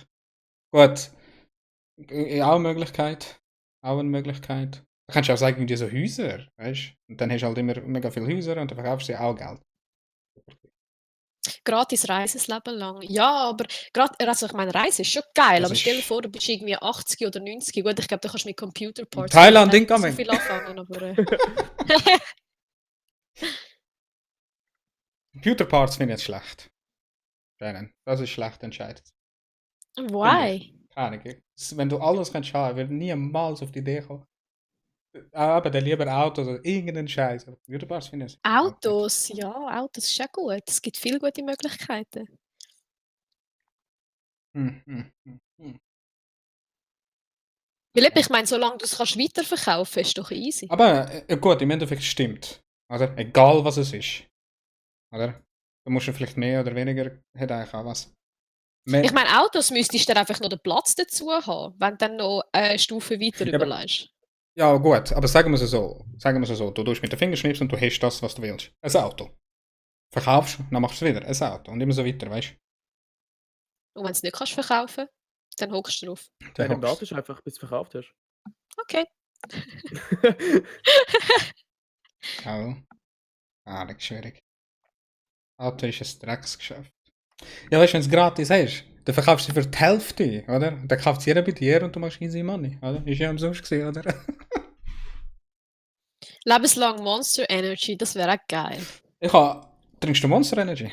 Gut. Auch eine Möglichkeit. Auch eine Möglichkeit. Da kannst du auch sagen, irgendwie so Häuser, weißt du? Und dann hast du halt immer mega viele Häuser und dann verkaufst du auch Geld. Gratis Reisen das Leben lang. Ja, aber also ich meine, Reisen ist schon geil, Das aber ist- stell dir vor, du bist irgendwie 80 oder 90. Gut, ich glaube, du kannst mit Computerparts Thailand vielleicht nicht so incoming. viel anfangen, aber Computerparts finde ich jetzt schlecht. Shannon, das ist schlecht entscheidet. why? Keine Ahnung. Wenn du alles kannst haben, würde niemals auf die Idee kommen. Aber dann lieber Autos oder irgendeinen Scheiß. Aber Computerparts finde ich. Autos, ja, Autos ist auch gut. Es gibt viele gute Möglichkeiten. Hm. Weil eben, ich meine, solange du es kannst weiterverkaufen, ist doch easy. Aber gut, im Endeffekt stimmt. Oder? Egal was es ist. Oder? Da musst du vielleicht mehr oder weniger, hat eigentlich auch was. Ich meine, Autos müsstest du dann einfach noch den Platz dazu haben, wenn du dann noch eine Stufe weiter Ja, aber- überlegst. Ja, gut, aber sagen wir es so. Du tust mit den Fingern schnipsen und du hast das, was du willst. Ein Auto. Verkaufst, dann machst du es wieder. Ein Auto. Und immer so weiter, weißt Und wenn du es nicht kannst verkaufen, dann hockst du drauf. du? Dann wartest du einfach, bis du verkauft hast. Okay. Auch. Das ist schwierig. Auto ist ein Drecksgeschäft. Ja, weißt du, wenn du es gratis hast, dann verkaufst du sie für die Hälfte, oder? Dann kauft es jeder bei dir und du machst easy money, oder? Ist ja umsonst gewesen, oder? Lebenslang Monster Energy, das wäre auch geil. Trinkst du Monster Energy?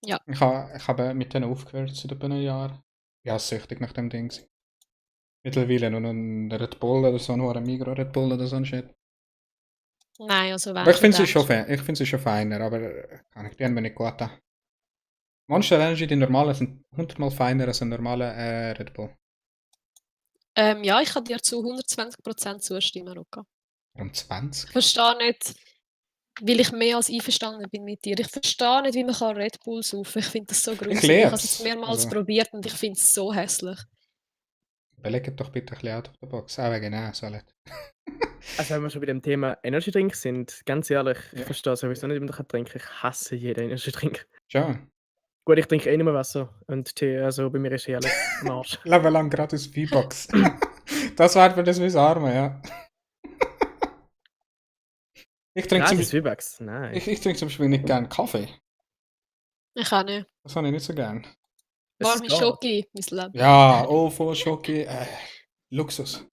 Ja. Ich habe mit denen aufgehört seit etwa einem Jahr. Ja, süchtig nach dem Ding. Mittlerweile nur noch ein Red Bull oder so, nur ein Migros Red Bull oder so ein Shit. Nein, also wenn Aber ich du finde sie schon denkst- ich finde sie schon feiner, aber kann ich die haben wir nicht gut an. Monster Energy, die normalen, sind 100-mal feiner als ein normaler Red Bull. Ja, ich kann dir zu 120% zustimmen, Luca. Um 20. Ich verstehe nicht, weil ich mehr als einverstanden bin mit dir. Ich verstehe nicht, wie man kann Red Bull saufen. Ich finde das so gruselig. Ich habe es lieb's. jetzt mehrmals Also- probiert und ich finde es so hässlich. Belegt doch bitte ein bisschen out of the box. Auch wegen sollen. Also wenn wir schon bei dem Thema Energy Drink sind, ganz ehrlich, ich Ja. verstehe sowieso nicht, wie man trinken kann. Ich hasse jeden Energy Drink. Schon. Gut, ich trinke eh nicht mehr Wasser und Tee, also bei mir ist eh alles am Arsch. Leben lang gratis V-Box. Das wäre für das wie Arme, ja. Ich trinke zum, Gratis V-Bucks? Nein. ich trinke zum Beispiel nicht gerne Kaffee. Ich auch nicht. Das habe ich nicht so gern. Es Warme geht. Schoki, mein Leben. Ja, oh, voll Schoki. Luxus.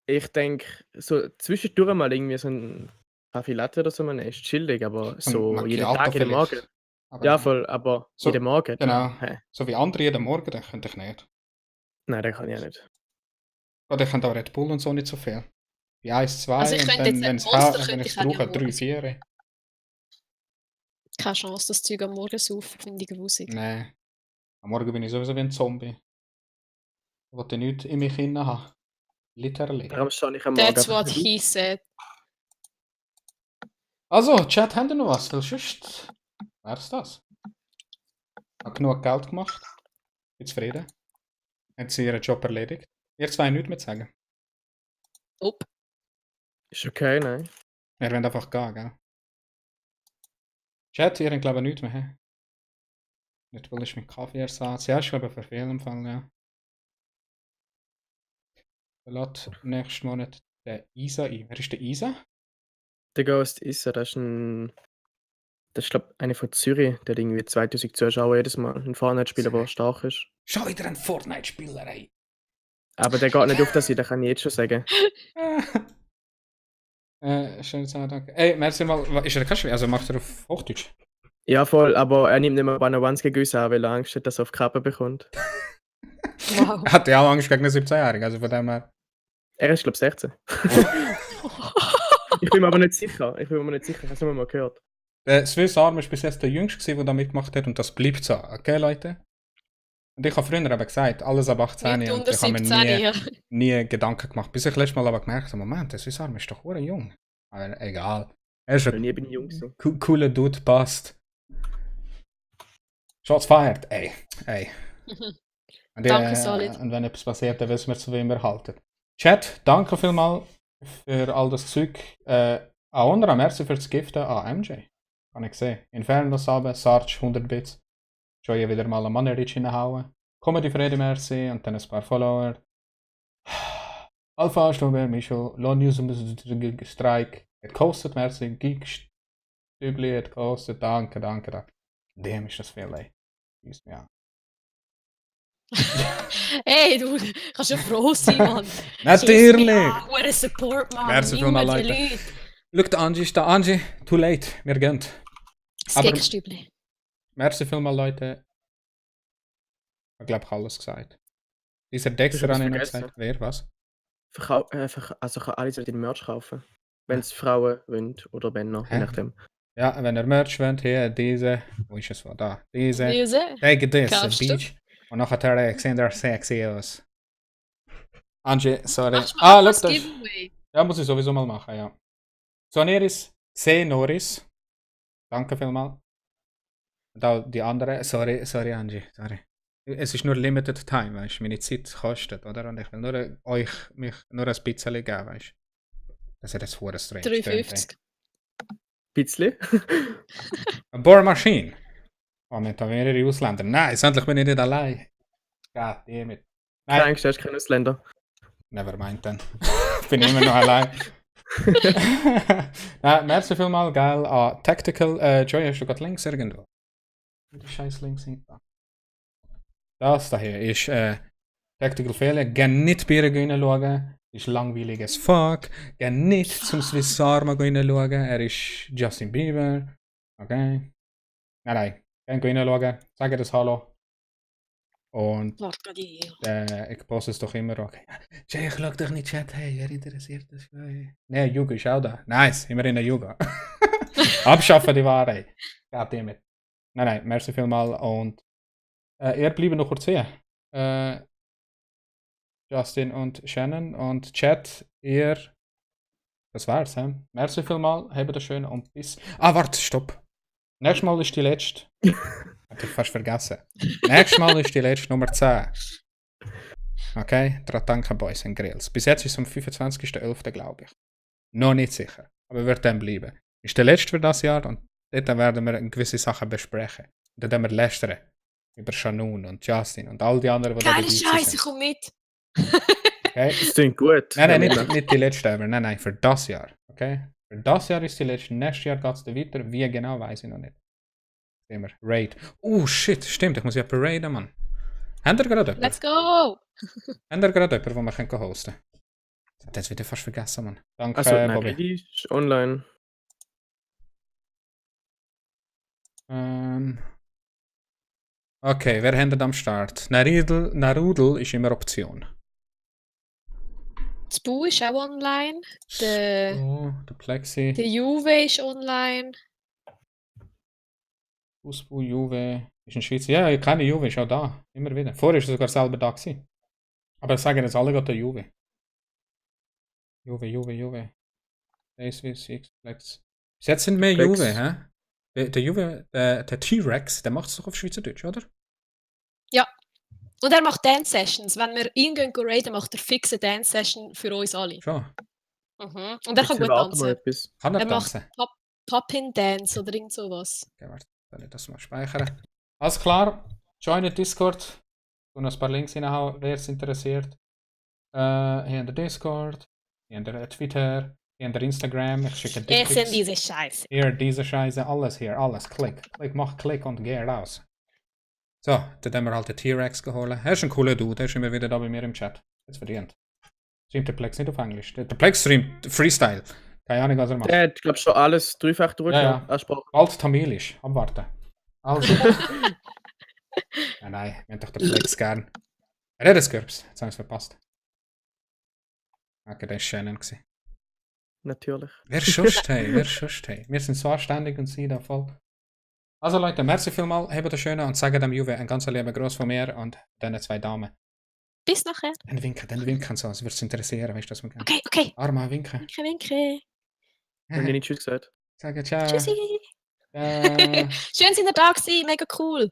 Ich denke, so zwischendurch mal irgendwie so ein Kaffee Latte oder so, man ist chillig, aber So ein so jeden Macchiato Tag, jeden vielleicht. Morgen. Aber Ja, voll, aber So, jeden Morgen. genau. Hä? So wie andere jeden Morgen, dann könnte ich nicht. Nein, das kann ich auch nicht. Oder ich könnte auch Red Bull und so nicht so viel. Wie 1, 2 Also ich und könnte dann, jetzt wenn ein es Monster wenn könnte ich es ich auch nicht brauche, am 3, Morgen 4. Keine Chance, das Zeug am Morgen saufen, finde ich grusig. Nein. Am Morgen bin ich sowieso wie ein Zombie. Ich wollte nichts in mich hinein haben. Literally. Darum stehe ich am Morgen. That's what einfach nicht he said. Also, Chat, habt ihr noch was? Weil sonst wär's das. Hab genug Geld gemacht. Bin zufrieden. Haben sie ihren Job erledigt. Ihr zwei nichts mehr zu sagen. Up. auf. Ist okay, nein. Wir wollen einfach gehen, gell? Chat, ihr habt glaube ich nichts mehr, hä? Nicht will ich mit Kaffeeersatz. Ja, ich glaube für viel im Fall, ja. Verlässt nächsten Monat Der Isa ein. Wer ist der Isa? Der Ghost ist das ist glaube ich, einer von Zürich, der hat irgendwie 2000 Zuschauer jedes Mal. Ein Fortnite-Spieler, der stark ist. Schon wieder ein Fortnite-Spieler, ey. Aber der geht nicht auf das, das kann ich jetzt schon sagen. Schön zu danke. Ey, merci mal. Ist er kein also macht er auf Hochdeutsch? Ja, voll, aber er nimmt nicht mehr Bannerwanske Güsse an, weil er Angst hat, dass er auf die Kappe bekommt. Wow. Er hat ja auch Angst gegen einen 17-Jährigen, also von dem her. Er ist, glaube ich, 16. Ich bin mir aber nicht sicher. Ich habe es nur mal gehört. Der Swiss Arm ist bis jetzt der Jüngste, der da mitgemacht hat und das bleibt so, okay, Leute? Und ich habe früher eben gesagt, alles ab 18 Nicht und unter ich habe mir 17, ja. nie Gedanken gemacht. Bis ich letztes Mal aber gemerkt habe, Moment, der Swiss Arm ist doch hure jung. Aber egal. Er ist Noch ein nie bin ich jung gewesen. cooler Dude, passt. Shots fired, ey. Und, Danke, Solid. Und wenn etwas passiert, dann wissen wir, zu wem wir halten. Chat, danke vielmals für all das Zeug. Auch merci für das Giften an MJ. Kann ich sehen. Inferno Sabe, Sarge 100 Bits. Schon hier wieder mal einen Mannerich reinhauen. Comedy Freddy merci und dann ein paar Follower. Alpha, Stube, Michel, Law News Strike. Het kostet, merci. Geek Stübli, het kostet. Danke. Dem ist das viel, ey. Schließt mir an. Hey, du kannst ja froh sein, Mann. Natürlich! What a support, Mann. Merci vielmals, Niemand, die Leute. Leute. Schau, Angie ist da. Angie, too late. Wir gehen. Das Aber- Gegenstübli. Merci vielmals, Leute. Ich glaube, ich habe alles gesagt. Dieser Dexter etwas hat ihnen vergessen. gesagt. Wer, was? Also kann alle den Merch kaufen. Wenn es Frauen wollen oder Männer, je Hä? nachdem. Ja, wenn ihr Merch wollt, hier, diese. Wo ist es von da? Diese. Diese. Take this, Kaufst du? Beach. Und nachher sehen der sexy aus. Angie, sorry. Machst du mal Schau, das das. Giveaway? Ja, muss ich sowieso mal machen, ja. Soneris, C. Norris. Danke vielmals. Und auch die andere. Sorry, Angie, sorry. Es ist nur limited time, weißt du, meine Zeit kostet, oder? Und ich will nur mich nur ein bisschen geben, weißt du. Das ist jetzt hure strange. 3,50. Bisschen. Eine Bohrmaschine. Oh, mit da mehrere Ausländer. Nein, endlich bin ich nicht allein. God damn it. Keine Nein, Angst, du hast keinen Ausländer. never mind dann. Bin immer noch allein. Nein, merci vielmals, geil. Tactical, Joy, hast du gerade Links irgendwo? Die scheiß Links nicht da. Das da hier ist Tactical Fehler. Gern nicht Bier schauen. Ist langweilig as fuck. Gern nicht zum Swiss Arma schauen. Er ist Justin Bieber. Okay. Nein. Gern schauen. Sag das Hallo. Und Warte, gerade hier. ich poste es doch immer. Okay. Jay, ich schau doch nicht Chat. Hey, wer interessiert das? Nein, Yuga ist auch da. Nice, immerhin ein Yuga. Abschaffen die Wahrheit. Goddammit. Nein, merci vielmals. Und ihr bleiben noch kurz hier. Justin und Shannon und Chat, ihr. Das war's, hä? Merci vielmals, habt das schön und bis. Warte, stopp. Nächstes Mal ist die letzte. Hab ich fast vergessen. Nächstes Mal ist die letzte Nummer 10. Okay? Daran denken Boys and Grills. Bis jetzt ist es am 25.11., glaube ich. Noch nicht sicher. Aber wird dann bleiben. Ist der letzte für das Jahr und dort werden wir gewisse Sachen besprechen. Und dann werden wir lästern. Über Shannon und Justin und all die anderen, die da Geile dabei Scheiße, sind. komm mit. Okay? Das klingt gut. Nein, Ja, nicht die letzte, aber nein, für das Jahr. Okay? Für das Jahr ist die letzte. Nächstes Jahr geht es dann weiter. Wie genau, weiß ich noch nicht. Sehen wir. Raid. Shit, stimmt, ich muss ja paraden, Mann. Habt ihr gerade jemanden? Let's go. Habt ihr gerade jemanden, den wir hosten können? Das hat jetzt wieder fast vergessen, Mann. Danke, Also, nein, Bobby. die ist online. Okay, wer hat am Start? Narudel ist immer Option. Das Bu ist auch online. Der Der Plexi. Juve ist online. Fußball, Juve. Ist in Schweiz. Ja, ich kenne Juve, ist auch da. Immer wieder. Vorher ist er sogar selber da gewesen. Aber sagen jetzt alle gerade Juve. Juve. Swiss, X-Flex. Bis jetzt sind mehr Flex. Juve, hä? Der Juve, der T-Rex, der macht es doch auf Schweizerdeutsch, oder? Und er macht Dance-Sessions. Wenn wir ihn gehen raiden, macht er fixe Dance-Session für uns alle. Schon. Mhm. Und er kann Jetzt gut erwarten wir tanzen. etwas. Kann er Er macht tanzen? Pop-In-Dance oder irgend sowas. Okay, warte, soll ich das mal speichern? Alles klar, join den Discord. Und ein paar Links hinhauen, wer es interessiert. Hier in der Discord. Hier der Twitter, hier der Instagram, ich schicke Ich sehe Dickpics. diese Scheiße. Hier, diese Scheiße, alles hier, alles. Klick, mach Klick und geh raus. So, dann haben wir halt den T-Rex geholt. Er ist ein cooler Dude, der ist immer wieder da bei mir im Chat. Jetzt verdient. Streamt der Plex nicht auf Englisch. Der Plex streamt Freestyle. Keine Ahnung, was er macht. Der hat, glaube ich, schon alles dreifach durch. Ja. Ansprache. Bald Tamilisch. Abwarten. Also. Ja, nein, wir haben doch den Plex gern. Er hat es Gerbs. Jetzt haben wir es verpasst. Okay, der war Shannon. Natürlich. Wer schusst, hey? Wer schusst, hey? Wir sind so anständig und sie da voll. Also Leute, merci vielmal, habt das Schöne und sagen dem Juve ein ganz lieben Gruß von mir und den 2 Damen. Bis nachher. Den winken so, es wird es interessieren, weißt du, was wir Okay, okay. Arma winken. Winke, winke. Haben die nicht Tschüss gesagt? Sagen ciao. Tschüssi. Ciao. Schön, sind ihr da gewesen. Mega cool.